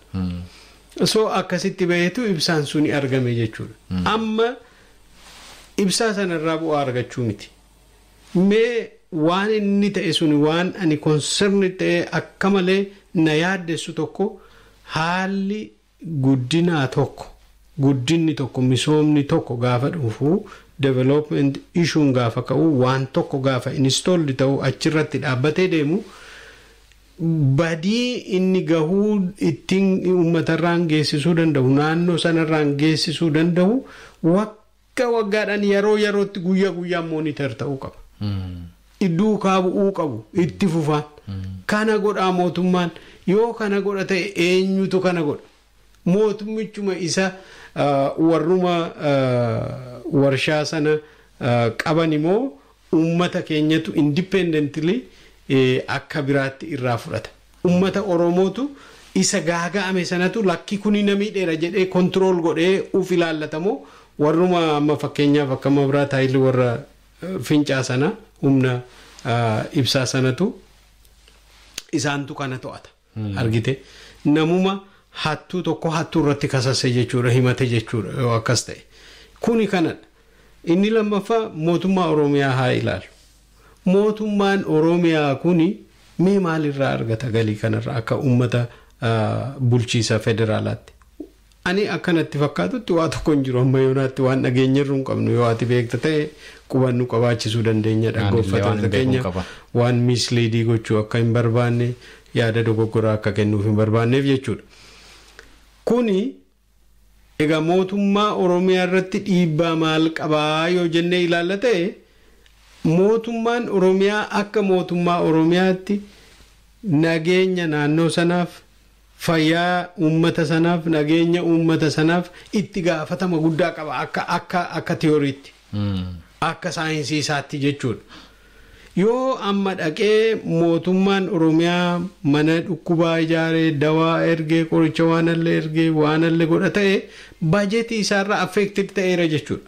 So akkasitti ba'eetu ibsaan suni argame jechuudha. Amma ibsaa sanarraa bu'aa argachuu miti. Mee waan inni ta'e suni waan ani konserni ta'e akka malee na yaaddessu tokko, haalli guddinaa tokko, guddinni tokko, misoomni tokko gaafa dhufu, development issuun gaafa ka'u, waan tokko gaafa installed ta'u achirratti dhaabbatee deemu, badii inni gahuu ittiin uummatarraan geessisuu danda'u, naannoo sanarraan geessisuu danda'u, wagga waggaadhaan yeroo yerootti guyyaa guyyaan monitor ta'uu qaba. Duukaa bu'uu qabu itti fufaan. Kana godhaa mootummaan, yoo kana godha ta'e eenyutu kana godha? Mootummichuma isa warruma warshaa sana qaban immoo uummata keenyatu independently akka biraatti irraa fudhata. Uummata Oromootu isa gaaga'ame sanatu lakki kuni namii dheera jedhee control godhee uf ilaallatamoo warruma amma fakkeenyaaf akka Mabraat Haayilii warra Fincaa sana humna ibsaa sanatu isaantu kana to'ata. Argite namuma hattuu tokko hattuu irratti kasase jechuudha, himate jechuudha yoo akkas ta'e. Kuni kanadha. Inni lammaffaa mootummaa Oromiyaa haa ilaalu. Mootummaan Oromiyaa kuni mee maalirraa argata galii kanarraa akka uummata bulchiisa federaalaatti? Ani akkanatti fakkaatutti waa tokko hin jiru amma yoonaatti, waan dhageenyarru hin qabnu. Yoo ati beekta ta'e qubannu qabaachisuu dandeenya dhaggeeffattoota keenya, waan mislead gochuu akka hin barbaanne, yaada dogoggoraa akka kennuuf hin barbaanneef jechuudha. Kuni egaa mootummaa Oromiyaa irratti dhiibbaa maal qabaa yoo jennee ilaalla ta'e, mootummaan Oromiyaa akka mootummaa Oromiyaatti nageenya naannoo sanaaf, fayyaa uummata sanaaf, nageenya uummata sanaaf itti gaafatama guddaa qaba akka tiyooriitti, akka saayinsii isaatti jechuudha. Yoo amma dhaqee mootummaan Oromiyaa mana dhukkubaa ijaaree, dawaa ergee, qoricha waanallee ergee, waanallee godha ta'e, baajetii isaarraa affected ta'eera jechuudha.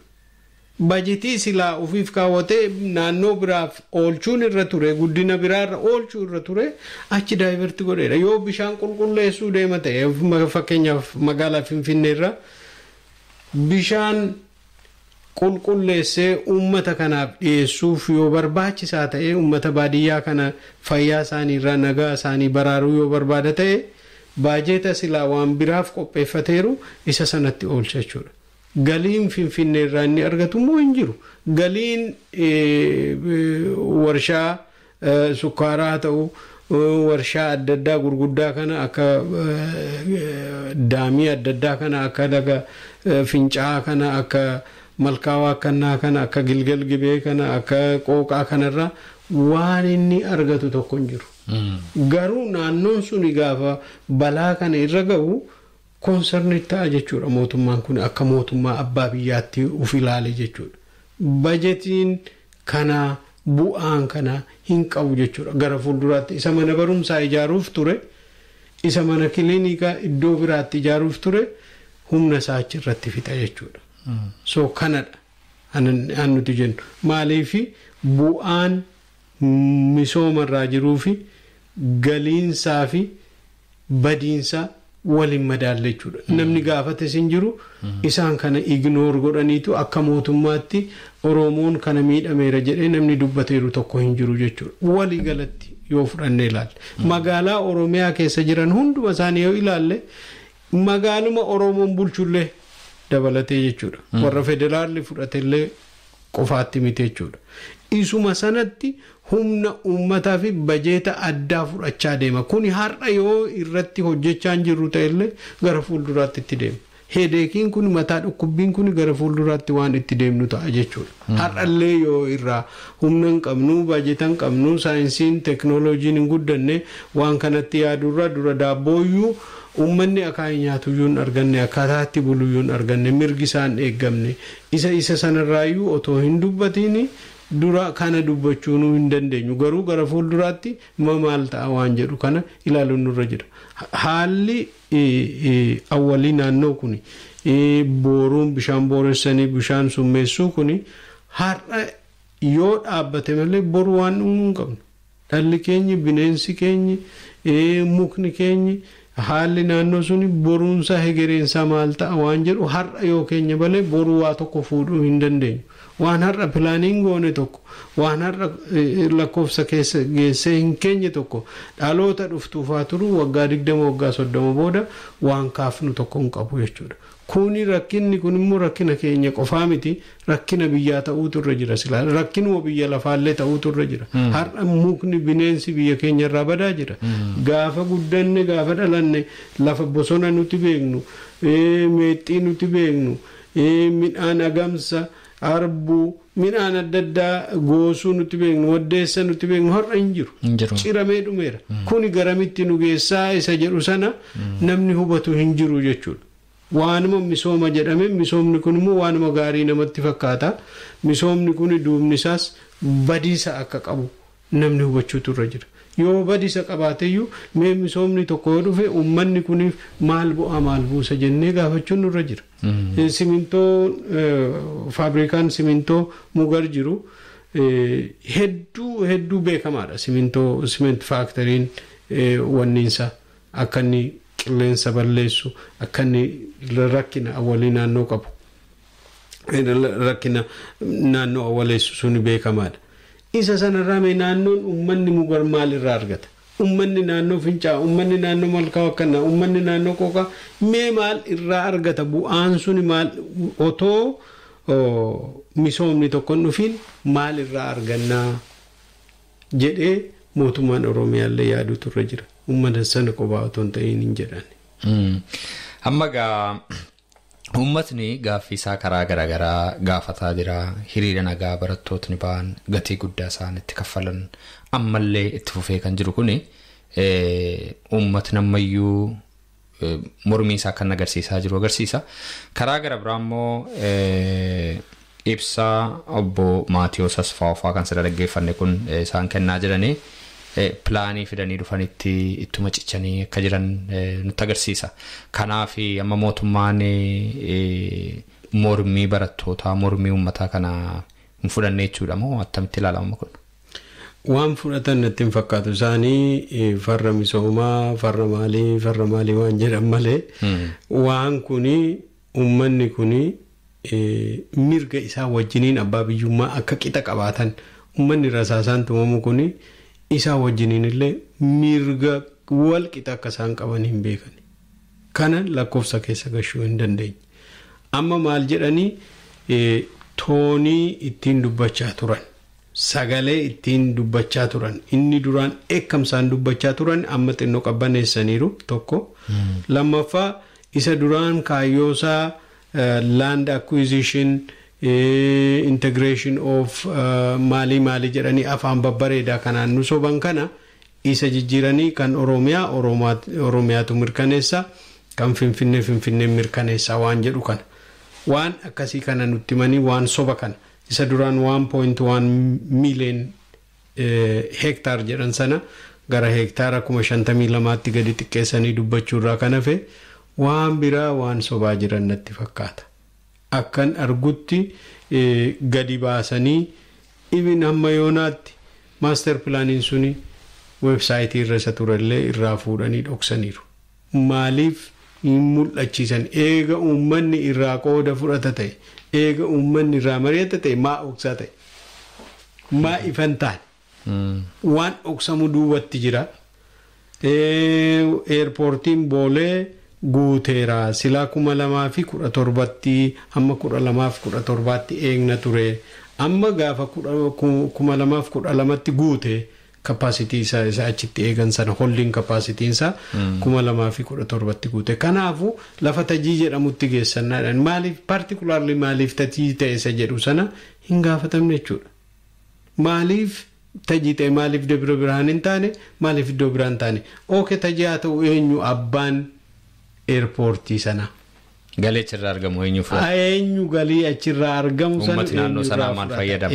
Bajetii silaa ofiif kaawwatee naannoo biraaf oolchuun irra ture, guddina biraarra oolchuu irra ture, achi divert godheera. Yoo bishaan qulqulleessuu deema ta'e, fakkeenyaaf magaalaa Finfinneerra bishaan qulqulleessee uummata kanaaf dhiyeessuuf yoo barbaachisaa ta'e, uummata baadiyyaa kana fayyaa isaaniirraa nagaa isaanii baraaruu yoo barbaada ta'e, baajeeta silaa waan biraaf qopheeffateeru isa sanatti oolcha jechuudha. Galiin Finfinnee irraa inni argatu immoo hin jiru. Galiin warshaa sukkaaraa ta'u, warshaa adda addaa gurguddaa kana, akka daamii adda addaa kana, akka laga Fincaa'aa kana, akka Malkaawaa akkanaa kana, akka Gilgal Gibee kana, akka Qooqaa kanarraa waan inni argatu tokko hin jiru. Garuu naannoon suni gaafa balaa kana irra gahu concern ta'a jechuudha. Mootummaan kun akka mootummaa abbaa biyyaatti uf ilaale jechuudha. Bajetiin kana bu'aan kana hin qabu jechuudha. Gara fuulduraatti isa mana barumsaa ijaaruuf ture, isa mana kiliinikaa iddoo biraatti ijaaruuf ture, humna isaa achirratti fixa jechuudha. So kanadha an nuti jennu. Maaliifi bu'aan misoomarraa jiruu fi galiinsaa fi badiinsaa waliin madaalle jechuudha. Namni gaafates hin jiru. Isaan kana ignore godhaniitu akka mootummaatti Oromoon kana miidhameera jedhee namni dubbateeru tokko hin jiru jechuudha. Walii galatti yoo fudhannee ilaalle, magaalaa Oromiyaa keessa jiran hunduma isaanii yoo ilaalle, magaaluma Oromoon bulchullee dabalatee jechuudha. Warra federaalli fudhatellee qofaatti miti jechuudha. Isuma sanatti humna uummataa fi bajeeta addaa fudhachaa deema. Kuni har'a yoo irratti hojjechaa hin jirru ta'ellee gara fuulduraatti itti deema. Headacheiin kun, mataa dhukkubbiin kun gara fuulduraatti waan itti deemnu ta'a jechuudha. Har'allee yoo irraa humna hin qabnu, bajeeta hin qabnu, saayinsiin teeknooloojiin hin guddanne, waan kanatti yaadurra dura daabbooyyuu uummanni akaayii nyaatuyyuu hin arganne, akkaataa itti buluyyuu hin arganne, mirgi isaan eeggamne, isa sanarraayyuu otoo hin dubbatiin dura kana dubbachuu nu hin dandeenyu. Garuu gara fuulduraatti maal ta'a waan jedhu kana ilaaluun nurra jira. Haalli awwalii naannoo kun, booruun bishaan booressanii bishaan summeessuu kun, har'a yoo dhaabbate malee boru waan dhumuu hin qabnu. Dhalli keenyi, bineensi keenyi, mukni keenyi, haalli naannoo suni boruunsaa hegereensaa maal ta'a waan jedhu har'a yoo keenya malee boruu waa tokko fuudhuu hin dandeenyu. Waan har'a planiin goone tokko, waan har'a lakkoofsa keessa geessee hin keenye tokko, dhaloota dhuftuufaa turu waggaa 20, waggaa 30 booda waan kaafnu tokko hin qabu jechuudha. Kuni rakkinni kun immoo rakkina keenya qofaa miti, rakkina biyyaa ta'uutu irra jira silaa, rakkinuma biyya lafaallee ta'uutu irra jira. Har'a mukni, bineensi biyya keenya irraa badaa jira. Gaafa guddanne, gaafa dhalanne, lafa bosona nuti beeknu, meexxii nuti beeknu, midhaan agamsa, arbuu, midhaan adda addaa goosuu nuti beeknu, waddeessa nuti beeknu har'a hin jiru. Ciramee dhumeera. Kuni garamitti nu geessaa isa jedhu sana namni hubatu hin jiru jechuudha. Waanuma misooma jedhame, misoomni kun immoo waanuma gaarii namatti fakkaata. Misoomni kun duubni isaas badiisa akka qabu namni hubachuutu irra jira. Yoo badiisa qabaateyyuu, mee misoomni tokko yoo dhufe uummanni kuniif maal bu'aa, maal buusa jennee gaafachuun nurra jira. Simintoo, faabrikaan simintoo Mugar jiru hedduu hedduu beekamaadha. Simintoo, cement factoryn wanniinsa akka inni qilleensa balleessu, akka inni rakkina awwalii naannoo qabu, rakkina naannoo awwaleessu suni beekamaadha. Isa sanarraa mee naannoon uummanni Mugar maal irraa argata? Uummanni naannoo Fincaa'aa, uummanni naannoo Malkaa Wakkannaa, uummanni naannoo Qooqaa mee maal irraa argata? Bu'aan suni maal, otoo misoomni tokko hin dhufiin maal irraa argannaa jedhee mootummaan Oromiyaallee yaaduutu irra jira. Uummata sana qofaa otoo hin ta'in hin jedhan. Amma gaa uummatni gaaffii isaa karaa garaagaraa gaafataa jira. Hiriira nagaa barattootni ba'an, gatii guddaa isaan itti kaffalan, ammallee itti fufee kan jiru kuni, uummatni ammayyuu mormii isaa kan agarsiisaa jiru agarsiisa. Karaa gara biraa immoo ibsaa obbo Maatiyoos Asfaawfaa kan sirra dhaggeeffanne kun isaan kennaa jiranii planii fidanii dhufanitti ittuma cichanii akka jiran nutti agarsiisa. Kanaaf amma mootummaan Mormii barattootaa, mormii uummataa kana hin fudhanne jechuudha moo attamitti ilaalama kun? Waan fudhatan natti hin fakkaatu. Isaanii farra misoomaa, farra maalii, farra maalii waan jedhan malee waan kuni uummanni kuni mirga isaa wajjiniin abbaa biyyummaa akka qixa qabaatan, uummanni rasaasaan tumamu kuni isaa wajjiniin illee mirga wal qixa akka isaan qaban hin beekan. Kana lakkoofsa keessa gashuu hin dandeenye. Amma maal jedhanii toonii ittiin dubbachaa turan, sagalee ittiin dubbachaa turan, inni duraan eekkamsaan dubbachaa turan amma xinnoo qabbaneessaniiru tokko. Lammaffaa, isa duraan kaayyoosaa land acquisition, integration of maalii maalii jedhanii afaan babbareedaa kanaan nu soban kana isa jijjiiranii kan Oromiyaa Oromiyaatu mirkaneessa, kan Finfinnee Finfinnee mirkaneessa waan jedhu kana. Waan akkasii kana nutti himanii waan soba kana isa duraan 1.1 million hektaar jedhan sana gara hektaara 52,000tti gadi xiqqeessanii dubbachuu irraa kan hafe waan biraa waan sobaa jiran natti fakkaata. Akkan argutti gadi baasanii ibin hamma yoonaatti master planiin suni weebsaayitii irra isa turellee irraa fuudhanii dhoksaniiru. Maaliif hin mul'achiisan? Eega uummanni irraa qooda fudhata ta'e, eega uummanni irraa mari'ata ta'e, maa dhoksaa ta'e? Maa ifan taane? Waan dhoksamu duubatti jira. Eerpoortiin Boolee guuteera. Silaa 2017tti hamma 2017tti eegna ture. Amma gaafa 2012tti guute, capacity isaa isa achitti eegan sana holding capacityn isaa 2017tti guute. Kanaafuu lafa Tajii jedhamutti geessannaadhaan maaliif particularly maaliif Tajii ta'e isa jedhu sana hin gaafatamne jechuudha. Maaliif Tajii ta'e? Maaliif Dabra Birhaan hin taane? Maaliif iddoo biraan taane? Okay, Tajii haa ta'u, eenyu abbaan eerpoortii sanaa? Galii achirraa argamu eenyu fudhata? Eenyu galii achirraa argamu sana? Uummati naannoo sanaa maal fayyadama?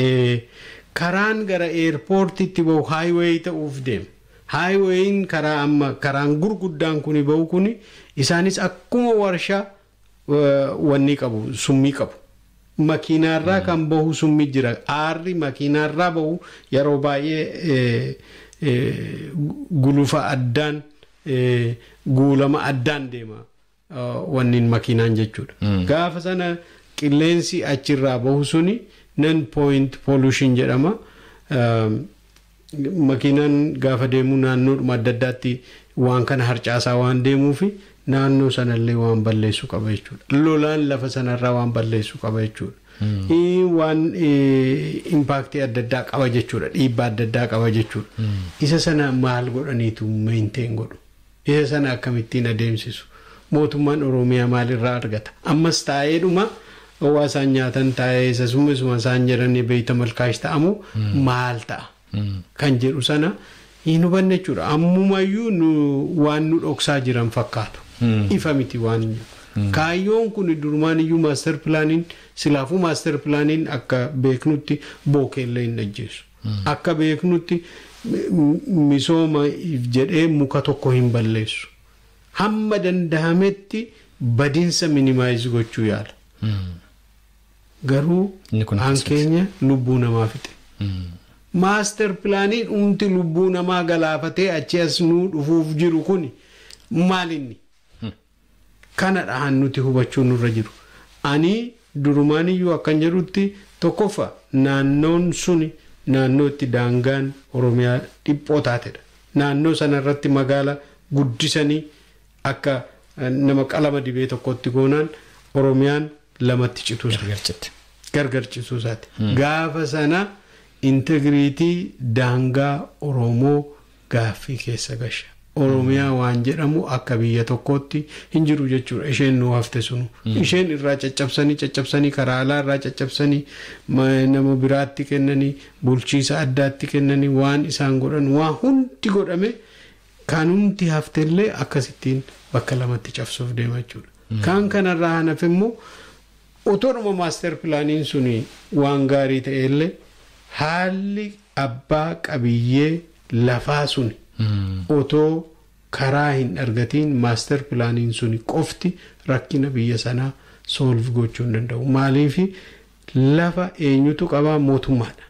Karaan gara eerpoortiitti bahu highway ta'uuf deema. Highwayin karaa amma karaan gurguddaan kuni bahu kuni isaanis akkuma warshaa wanni qabu, summii qabu. Makiinaarraa kan bahu summii jira. Aarri makiinaarraa bahu yeroo baay'ee gulufa addaan, guulama addaan deema wanniin makiinaan jechuudha. Gaafa sana qilleensi achirraa bahu suni non point pollution jedhama. Makiinaan gaafa deemu naannoodhuma adda addaatti waan kana harcaasaa waan deemuufi naannoo sanallee waan balleessu qaba jechuudha. Lolaan lafa sanarraa waan balleessu qaba jechuudha. Waan impactii adda addaa qaba jechuudha. Dhiibbaa adda addaa qaba jechuudha. Isa sana maal godhaniitu maintain godhu? Isa sana akkamittiin adeemsisu? Mootummaan Oromiyaa maalirraa argata? Ammas taa'eedhuma waa isaan nyaatan taa'ee isa summisuma isaan jedhanii beeyta malkaash ta'amu maal ta'a? Kan jedhu sana hin hubanne jechuudha. Ammumayyuu waan nu dhoksaa jiran fakkaatu. Ifa miti waan. Kaayyoon kun durumaan iyyuu master planiin silaafuu master planiin akka beeknutti bookeellee hin ajjeesu. Akka beeknutti misooma jedhee muka tokko hin balleessu. Hamma danda'ametti badinsa minimize gochuu yaala. Garuu aan keenya lubbuu namaa fixe. Master planiin dhumti lubbuu namaa galaafatee achi as nuu dhufuuf jiru kun maalinni? Kana dhahan nuti hubachuu nurra jiru. Ani durumaan iyyuu akkan jedhutti, tokkoffa, naannoon suni naannoo itti daangaan Oromiyaa dhiphoo taatedha. Naannoo sanarratti magaala guddisanii akka nama qalama dibee tokkotti goonaan Oromiyaan lamatti cituu isaati. Gargar cituu isaati. Gaafa sana integrity daangaa Oromoo gaaffii keessa gasha. Oromiyaa waan jedhamu akka biyya tokkootti hin jiru jechuudha. Isheen nu hafte sunu. Isheen irraa caccabsanii caccabsanii, karaa alaa irraa caccabsanii nama biraatti kennanii, bulchiisa addaatti kennanii, waan isaan godhan waan hundi godhame kanumti haftellee akkasittiin bakka lamatti cabsuuf deema jechuudha. Kan kanarraa hanafe immoo otoodhuma master planiin suni waan gaarii ta'ellee haalli abbaa qabiyyee lafaa suni otoo karaa hin argatiin master planiin suni qofti rakkina biyya sanaa Solve gochuu hin danda'u. Maaliif lafa eenyutu qabaa? Mootummaadha.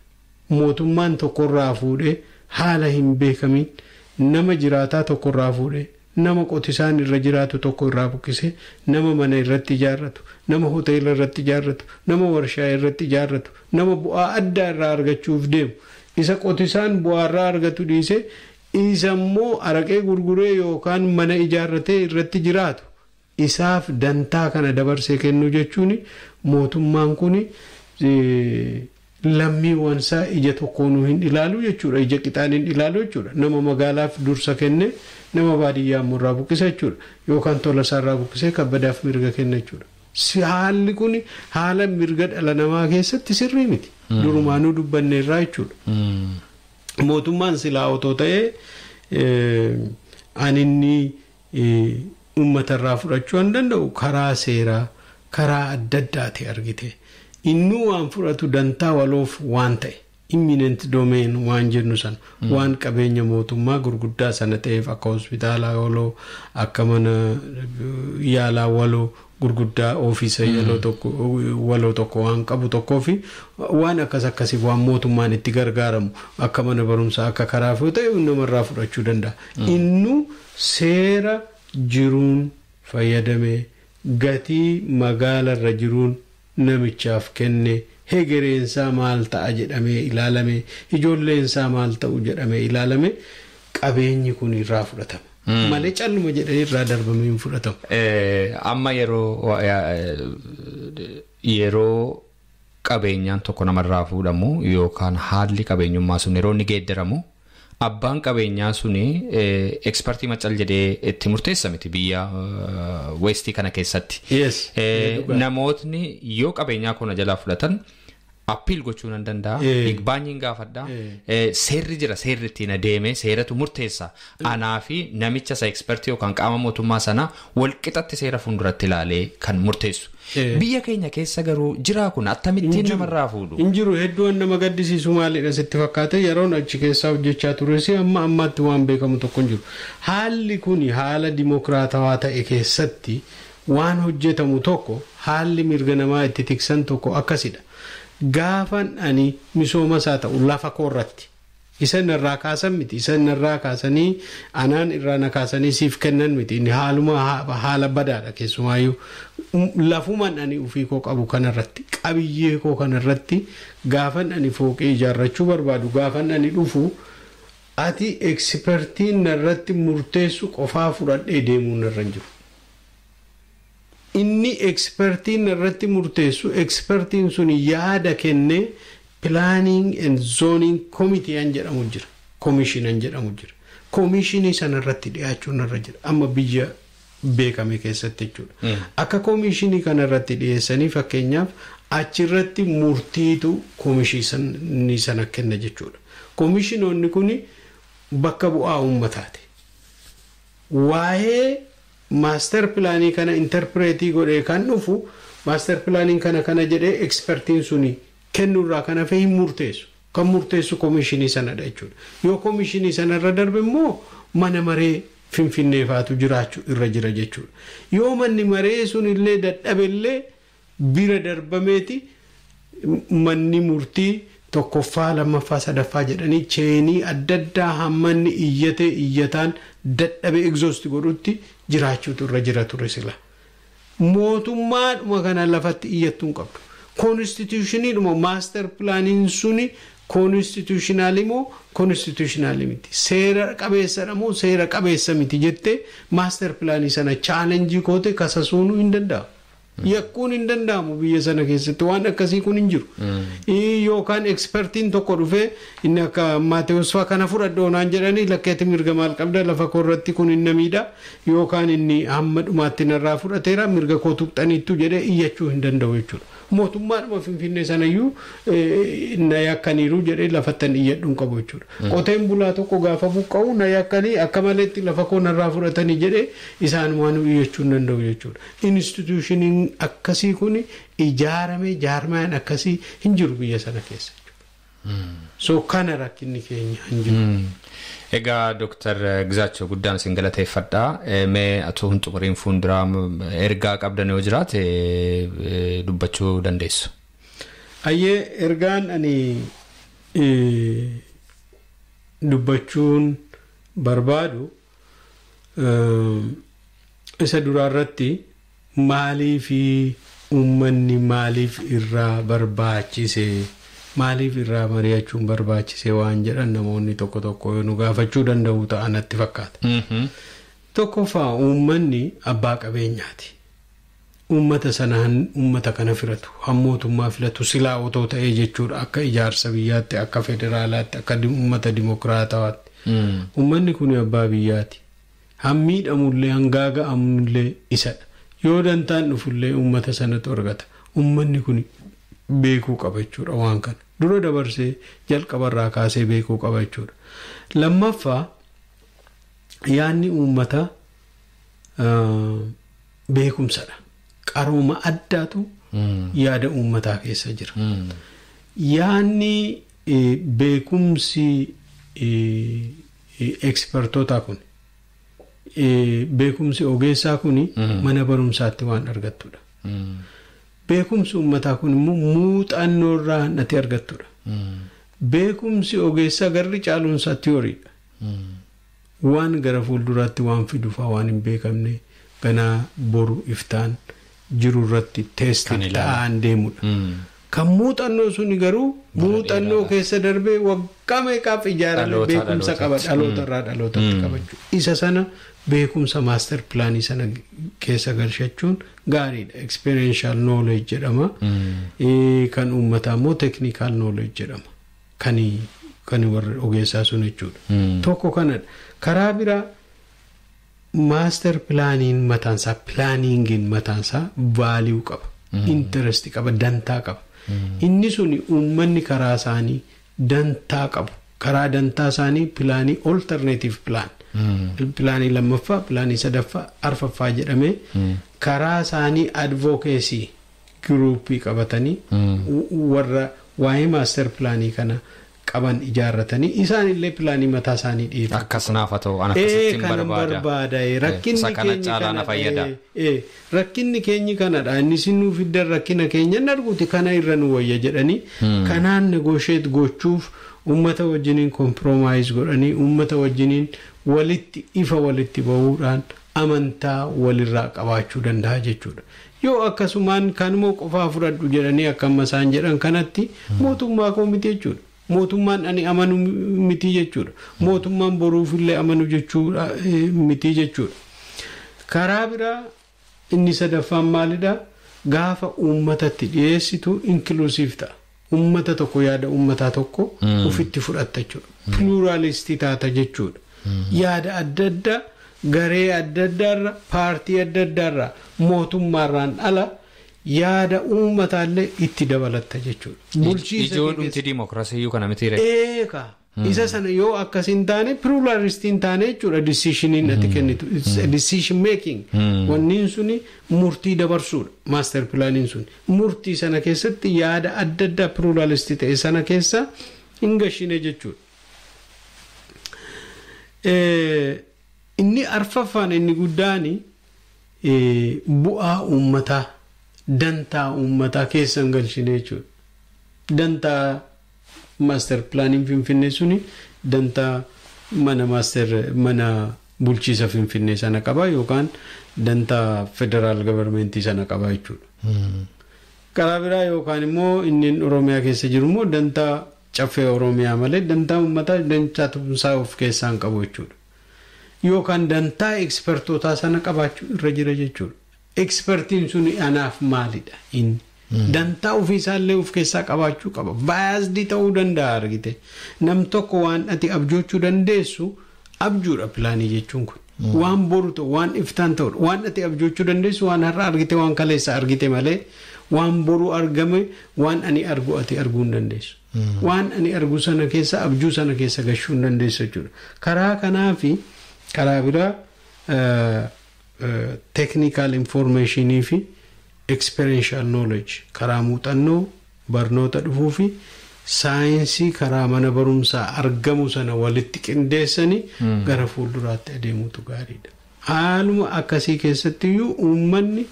Mootummaan tokkorraa fuudhee haala hin beekamin nama jiraataa tokkorraa fuudhee, nama qotisaan irra jiraatu tokko irraa buqqisee, nama mana irratti ijaarratu, nama hoteela irratti ijaarratu, nama warshaa irratti ijaarratu, nama bu'aa addaa irraa argachuuf deemu, isa qotisaan bu'aa irraa argatu dhiisee isa immoo araqee gurguree yookaan mana ijaarratee irratti jiraatu isaaf dantaa kana dabarsee kennuu jechuun mootummaan kun lammiiwwan isaa ija tokkoonuu hin ilaalu jechuudha. Ija qixaan hin ilaalu jechuudha. Nama magaalaaf dursa kenne nama baadiyyaa immoo irraa buqqisa jechuudha. Yookaan tola isaa irraa buqqisee kabbadaaf mirga kenna jechuudha. Haalli kun haala mirga dhala namaa keessatti sirrii miti. Durumaanuu dubbanne irraa jechuudha. Mootummaan silaa otoo ta'ee ani inni uummatarraa fudhachuu hin danda'u karaa seeraa, karaa adda addaati argite. Innuu waan fudhatu dantaa waloof waan ta'e, eminent domain waan jennu sana, waan qabeenya mootummaa gurguddaa sana ta'eef, akka hospitaalaa waloo, akka mana yaalaa waloo gurguddaa, ofiisa yaloo tokko waloo tokko waan qabu tokkoo fi waan akkas akkasii, waan mootummaan itti gargaaramu akka mana barumsaa, akka karaa yoo ta'e namarraa fudhachuu danda'a. Innuu seera jiruun fayyadamee gatii magaalarra jiruun namichaaf kenne, hegereensaa maal ta'a jedhamee ilaalame, ijoolleensaa maal ta'u jedhamee ilaalame, qabeenyi kun irraa fudhatama. Malee calluma jedhanii irraa darbamee hin fudhatamu. Amma yeroo qabeenyaan tokko namarraa fuudhamu yookaan haalli qabeenyummaa sun yeroo inni geeddaramu, abbaan qabeenyaa suni ekspertii macal jedhee itti murteessa miti biyya westii kana keessatti. Namootni yoo qabeenyaa kana jalaa fudhatan appeal gochuu nan danda'a. Igbaanyiin gaafadha. Seerri jira, seerri ittiin adeeme seeratu murteessa. Anaa fi namicha isa ekspertii yookaan qaama mootummaa sana walqixatti seera fuulduratti ilaalee kan murteessu. Biyya keenya keessa garuu jiraa kun akkamittiin namarraa fuudhu? Hin jiru. Hedduu nama gaddisiisu maalidha sitti fakkaate? Yeroon achi keessaa hojjechaa tures amma ammaatti waan beekamu tokko hin jiru. Haalli kun haala dimokiraatawaa ta'e keessatti waan hojjetamu tokko, haalli mirga namaa itti tiksan tokko akkasidha. Gaafan ani misooma isaa ta'u lafa koorratti isa irraa kaasan miti, isa irraa kaasanii anaan irraa na kaasanii siif kennan miti. Inni haaluma haala badaadha. Keessumaayyuu lafumaan ani ofii koo qabu kanarratti, qabiyyee koo kanarratti, gaafan ani fooqee ijaarrachuu barbaadu, gaafan ani dhufu, ati ekspertiin narratti murteessu qofaa fudhadhee deemuu narra hin jiru. Inni ekspertiin irratti murteessu, ekspertiin sun yaada kennee, planning and zoning committee an jedhamu jira, commission an jedhamu jira, komishinii sana irratti dhiyaachuun irra jira amma biyya beekame keessatti jechuudha. Akka komishinii kana irratti dhiyeessanii, fakkeenyaaf, achirratti murtiitu komishinii sana kenna jechuudha. Komishinoonni kun bakka bu'aa uummataati. Waa'ee master pilaanii kana interpret godhee kan dhufu, master pilaaniin kana kana jedhee ekspertiin suni kennuurraa kan hafe hin murteessu. Kan murteessu komishinii sanadha jechuudha. Yoo komishinii sanarra darbe immoo mana maree Finfinnee faatu jiraachuu irra jira jechuudha. Yoo manni maree sun illee dadhabe illee bira darbameeti manni murtii tokkoffaa, lammaffaa, sadaffaa jedhanii chain adda addaa hammanni iyyatee iyyataan dadhabe exhaust godhutti jiraachuutu irra jira ture sila. Mootummaadhuma kana lafatti iyyattuu hin qabdu. Koonstituushiniidhuma master pilaaniin suni constitutional moo constitutional miti, seera qabeessadha moo seera qabeessa miti jettee master pilaanii sana challenge goote kasasuunuu hin danda'amu. Yakkuun hin danda'amu. Biyya sana keessatti waan akkasii kun hin jiru. Yookaan ekspertiin tokko dhufee inni akka Maatewos fa'aa kana fudhadhu naan jedhanii, lakkeetti mirga maal qabda lafa koo irratti, kun hin namiidha yookaan inni hamma dhumaatti narraa fudhateera, mirga koo tuqxaniittu jedhee iyyachuu hin danda'u jechuudha. Mootummaadhuma Finfinnee sanayyuu na yakkaniiru jedhee lafattan iyyadhu hin qabu jechuudha. Qoteen bulaa tokko gaafa buqqa'u na yakkanii akka maleetti lafa koo narraa fudhatanii jedhee isaan waan iyyachuu hin danda'u jechuudha. Instituushiniin akkasii kun ijaarame, jaarmaan akkasii hin jiru biyya sana keessa. So kana rakkinni keenya hin jiru. Egaa Dooktar Gizaachoo guddaan isin galateeffadha. Mee atoo hin xumuriin fuulduraa ergaa qabdan yoo jiraate dubbachuu dandeessu. Ayyee, ergaan ani dubbachuun barbaadu isa duraa irratti, maaliif uummanni maaliif irraa barbaachise, maaliif irraa mari'achuun barbaachise waan jedhan namoonni tokko tokko yoo nu gaafachuu danda'u ta'an natti fakkaata. Tokkoffaa, uummanni abbaa qabeenyaati. Uummata sanaan uummata kana filatu, mootummaa filatu silaa otoo ta'ee jechuudha, akka ijaarsa biyyaatti, akka federaalaatti, akka uummata dimokiraatawaatti. Uummanni kun abbaa biyyaati. Hammiidhamullee hangaaga'amullee isadha. Yoo dantaan dhufullee uummata sanatu argata. Uummanni kun beekuu qaba jechuudha waan kana. Dura dabarsee jalqabarraa kaasee beekuu qaba jechuudha. Lammaffaa, yaadni uummataa beekumsadha. Qarooma addaatu yaada uummataa keessa jira. Yaadni beekumsi ekspertootaa kun, beekumsi ogeessaa kun mana barumsaatti waan argattudha. Beekumsi uummataa kun immoo muuxannoo irraa ati argattudha. Beekumsi ogeessaa garri caaluunsaa tiyooriidha. Waan gara fuulduraatti waan fidufaa waan hin beekamne, ganaa boru iftaan jiru irratti test ta'aan deemudha. Kan muuxannoo suni garuu muuxannoo keessa darbee waggaa meeqaaf ijaarame beekumsa qaba, dhaloota irraa dhalootatti qabachuu. Isa sana beekumsa master planii sana keessa galchachuun gaariidha. Experiential knowledge jedhama. Kan uummataa immoo technical knowledge jedhama. Kan warra ogeessaa sun jechuudha. Tokko kanadha. Karaa biraa, master planiin mataansaa, planningiin mataansaa value qaba. Interest qaba, dantaa qaba. Inni suni uummanni karaa isaanii dantaa qabu. Karaa dantaa isaanii planii, alternative plan. Planii lammaffaa, planii sadaffaa, arfaffaa jedhamee karaa isaanii advocacy groupii qabatanii, warra waa'ee master planii kana qaban ijaarratanii, isaan illee planii mataa isaanii dhiyeeffatu. Akkas naaf haa ta'u, ana akkasittiin barbaada. Barbaada. Rakkinni kana caalaa na fayyada. Rakkinni keenyi kanadha. Inni isin nuuf fiddan rakkina keenya hin arguuti, kana irra nu wayya jedhanii kanaan negotiate gochuuf, uummata wajjiniin compromise godhanii, uummata wajjiniin walitti ifa walitti bahuudhaan amantaa walirraa qabaachuu danda'a jechuudha. Yoo akkasumaan kanuma qofaa fudhadhu jedhanii akka amma isaan jedhan kanatti, mootummaa koo miti jechuudha. Mootummaan ani amanu miti jechuudha. Mootummaan boruufillee amanu jechuudha miti jechuudha. Karaa biraa inni sadaffaan maalidha? Gaafa uummatatti dhiyeessitu inclusive ta'a. Uummata tokko, yaada uummataa tokko ofitti fudhatta jechuudha. Pluralistii taata jechuudha. Yaada adda addaa garee adda addaarra, paartii adda addaarra, mootummaarraan ala yaada uummataallee itti dabalatta jechuudha. Ijoo dhumti diimokiraasii iyyuu kana miti. Eeka. Isa sana yoo akkas hin taane, pluralistii hin taane jechuudha decisioniin ati kennitu. Decision making. Wanniin suni murtii dabarsuudha. Master planiin sun. Murtii sana keessatti yaada adda addaa pluralistii ta'e sana keessa hin gashine jechuudha. Inni arfaffaan, inni guddaan, bu'aa uummataa, dantaa uummataa keessa hin galchine jechuudha. Dantaa master planiin Finfinnee suni dantaa mana master mana bulchiisa Finfinnee sana qaba yookaan dantaa federal governmentii sana qaba jechuudha. Karaa biraa yookaan immoo inni Oromiyaa keessa jiru immoo dantaa caffee Oromiyaa malee dantaa uummataa, dantaa tumsaa of keessaa hin qabu jechuudha. Yookaan dantaa expertootaa sana qabaachuu irra jira jechuudha. Expertiin sun anaaf maalidha inni? Dantaa ofiisaallee of keessaa qabaachuu qaba. Biased ta'uu danda'a, argite. Nam tokko waan ati abjoochuu dandeessu abjuudha planii jechuun kun. Waan boru ta'u, waan iftaan ta'udha. Waan ati abjoochuu dandeessu waan har'a argite, waan kaleessa argite malee waan boru argame waan ani argu ati arguu hin dandeessu. Waan ani argu sana keessa, abjuu sana keessa gashuu hin dandeessu jechuudha. Karaa kanaa fi karaa biraa technical informationii fi experiential knowledge, karaa muuxannoo barnoota dhufuu fi Saayinsii karaa mana barumsaa argamu sana walitti qindeessanii gara fuulduraatti adeemutu gaariidha. Haaluma akkasii keessattiyyuu uummanni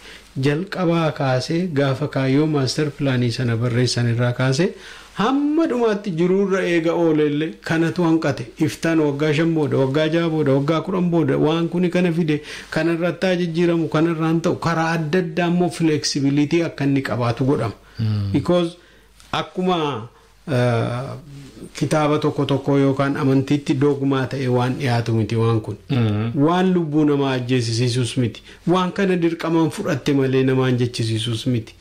jalqabaa kaasee gaafa kaayyoo maastar pilaanii sana barreessan irraa kaasee hamma dhumaatti jiruurra eega ooleellee kanatu hanqate iftaan waggaa 5 booda waggaa 6 booda waggaa 10 booda waan kuni kana fide kanarratti haa jijjiiramu kanarraan ta'u karaa adda addaa immoo flexibility akka inni qabaatu godhama. Because akkuma kitaaba tokko tokko yookaan amantiitti dogmaa ta'e waan dhiyaatu miti waan kun. Waan lubbuu namaa ajjeesisiisus miti. Waan kana dirqamaan fudhatte malee namaan jechisiisus miti.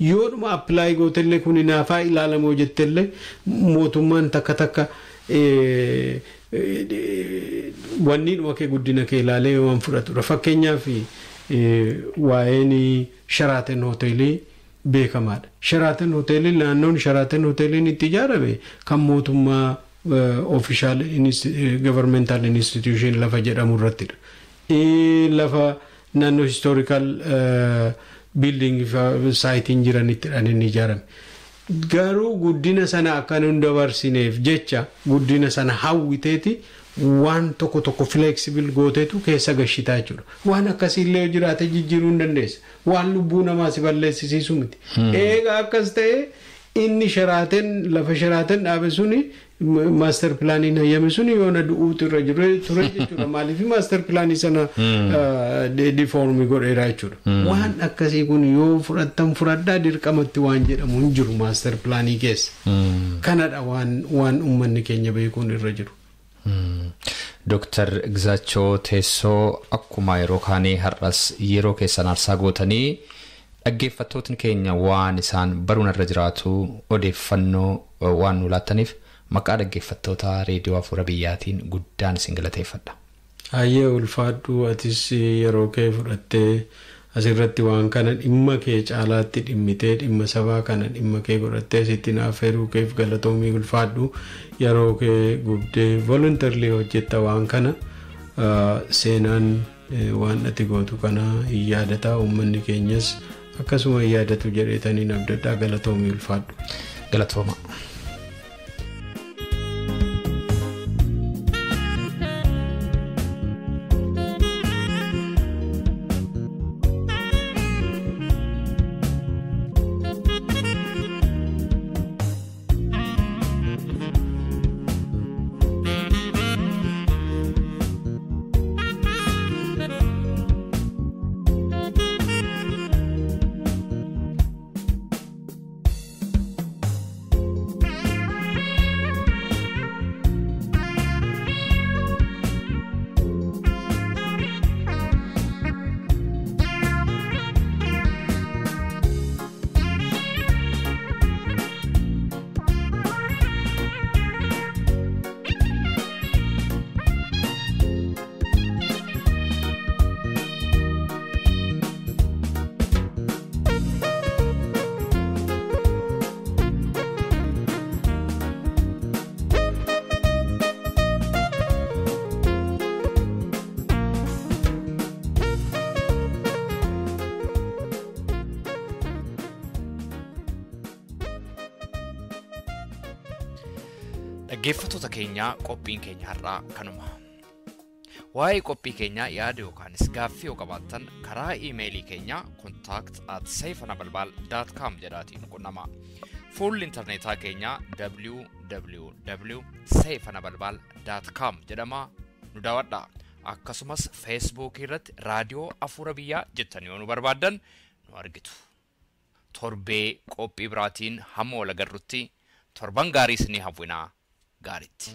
Yoodhuma apply gootellee kun naafaa ilaalamoo jettellee mootummaan takka takka wanni dhuma kee guddina kee ilaalee waan fudhatudha. Fakkeenyaaf waa'een Sheraton hoteelii beekamaadha. Sheraton hoteeliin naannoon Sheraton hoteeliin itti ijaarame kan mootummaa official governmental institution lafa jedhamu irrattidha. Lafa naannoo historical building saayitiin jiranittidhaan inni ijaarame. Garuu guddina sana akka nun dabarsineef jecha guddina sana hawwiteeti waan tokko tokko flexible gooteetu keessa gashitaa jechuudha. Waan akkasiillee yoo jiraate jijjiiruu hin dandeessa. Waan lubbuu namaa si balleessisiisu miti. Eega akkas ta'e inni Sheraton lafa Sheraton dhaabe suni master pilaaniin hayyame suni yoona du'uutu irra jiru ture jechuudha. Maaliif master pilaanii sana deform godheera jechuudha. Waan akkasii kun yoo fudhattan fudhadhaa dirqamatti waan jedhamu hin jiru master pilaanii keessa. Kanadha waan uummanni keenya beekuun irra jiru. Dooktar Gizaachoo Teessoo akkuma yeroo kaanii har'as yeroo keessan aarsaa gootanii dhaggeeffattootni keenya waan isaan baruun irra jiraatu odeeffannoo waan nu laattaniif maqaa dhaggeeffattoota reediyoo Hafuura Biyyaatiin guddaan isin galateeffadha. Hayyee ulfaadhu atis yeroo kee fudhattee asirratti waan kana dhimma kee caalaatti dhimmitee dhimma sabaa kana dhimma kee godhattee sitti naaf feeruu keef galatoomii ulfaadhu yeroo kee gubdee voluntarily hojjetta waan kana seenaan waan ati gootu kana hin yaadata uummanni keenyas akkasuma hin yaadatu jedheetaniin abdadhaa galatoomii ulfaadhu. Galatooma. Dhaggeeffattoota keenyaa qophiin keenya har'aa kanuma. Waa'ee qophii keenyaa yaada yookaanis gaaffii yoo qabaattan karaa iimeelii keenyaa contact@seifanabalbal.com jedhaatiin qunnama. Fuulli intarneetaa keenyaa www.seifanabalbal.com jedhama nu daawwadha. Akkasumas feesbuukii irratti raadiyoo Hafuura Biyyaa jettanii yoo nu barbaaddan nu argitu. Torbee qophii biraatiin hamma wal agarrutti torban gaarii isinii hawwinaa gaariitti.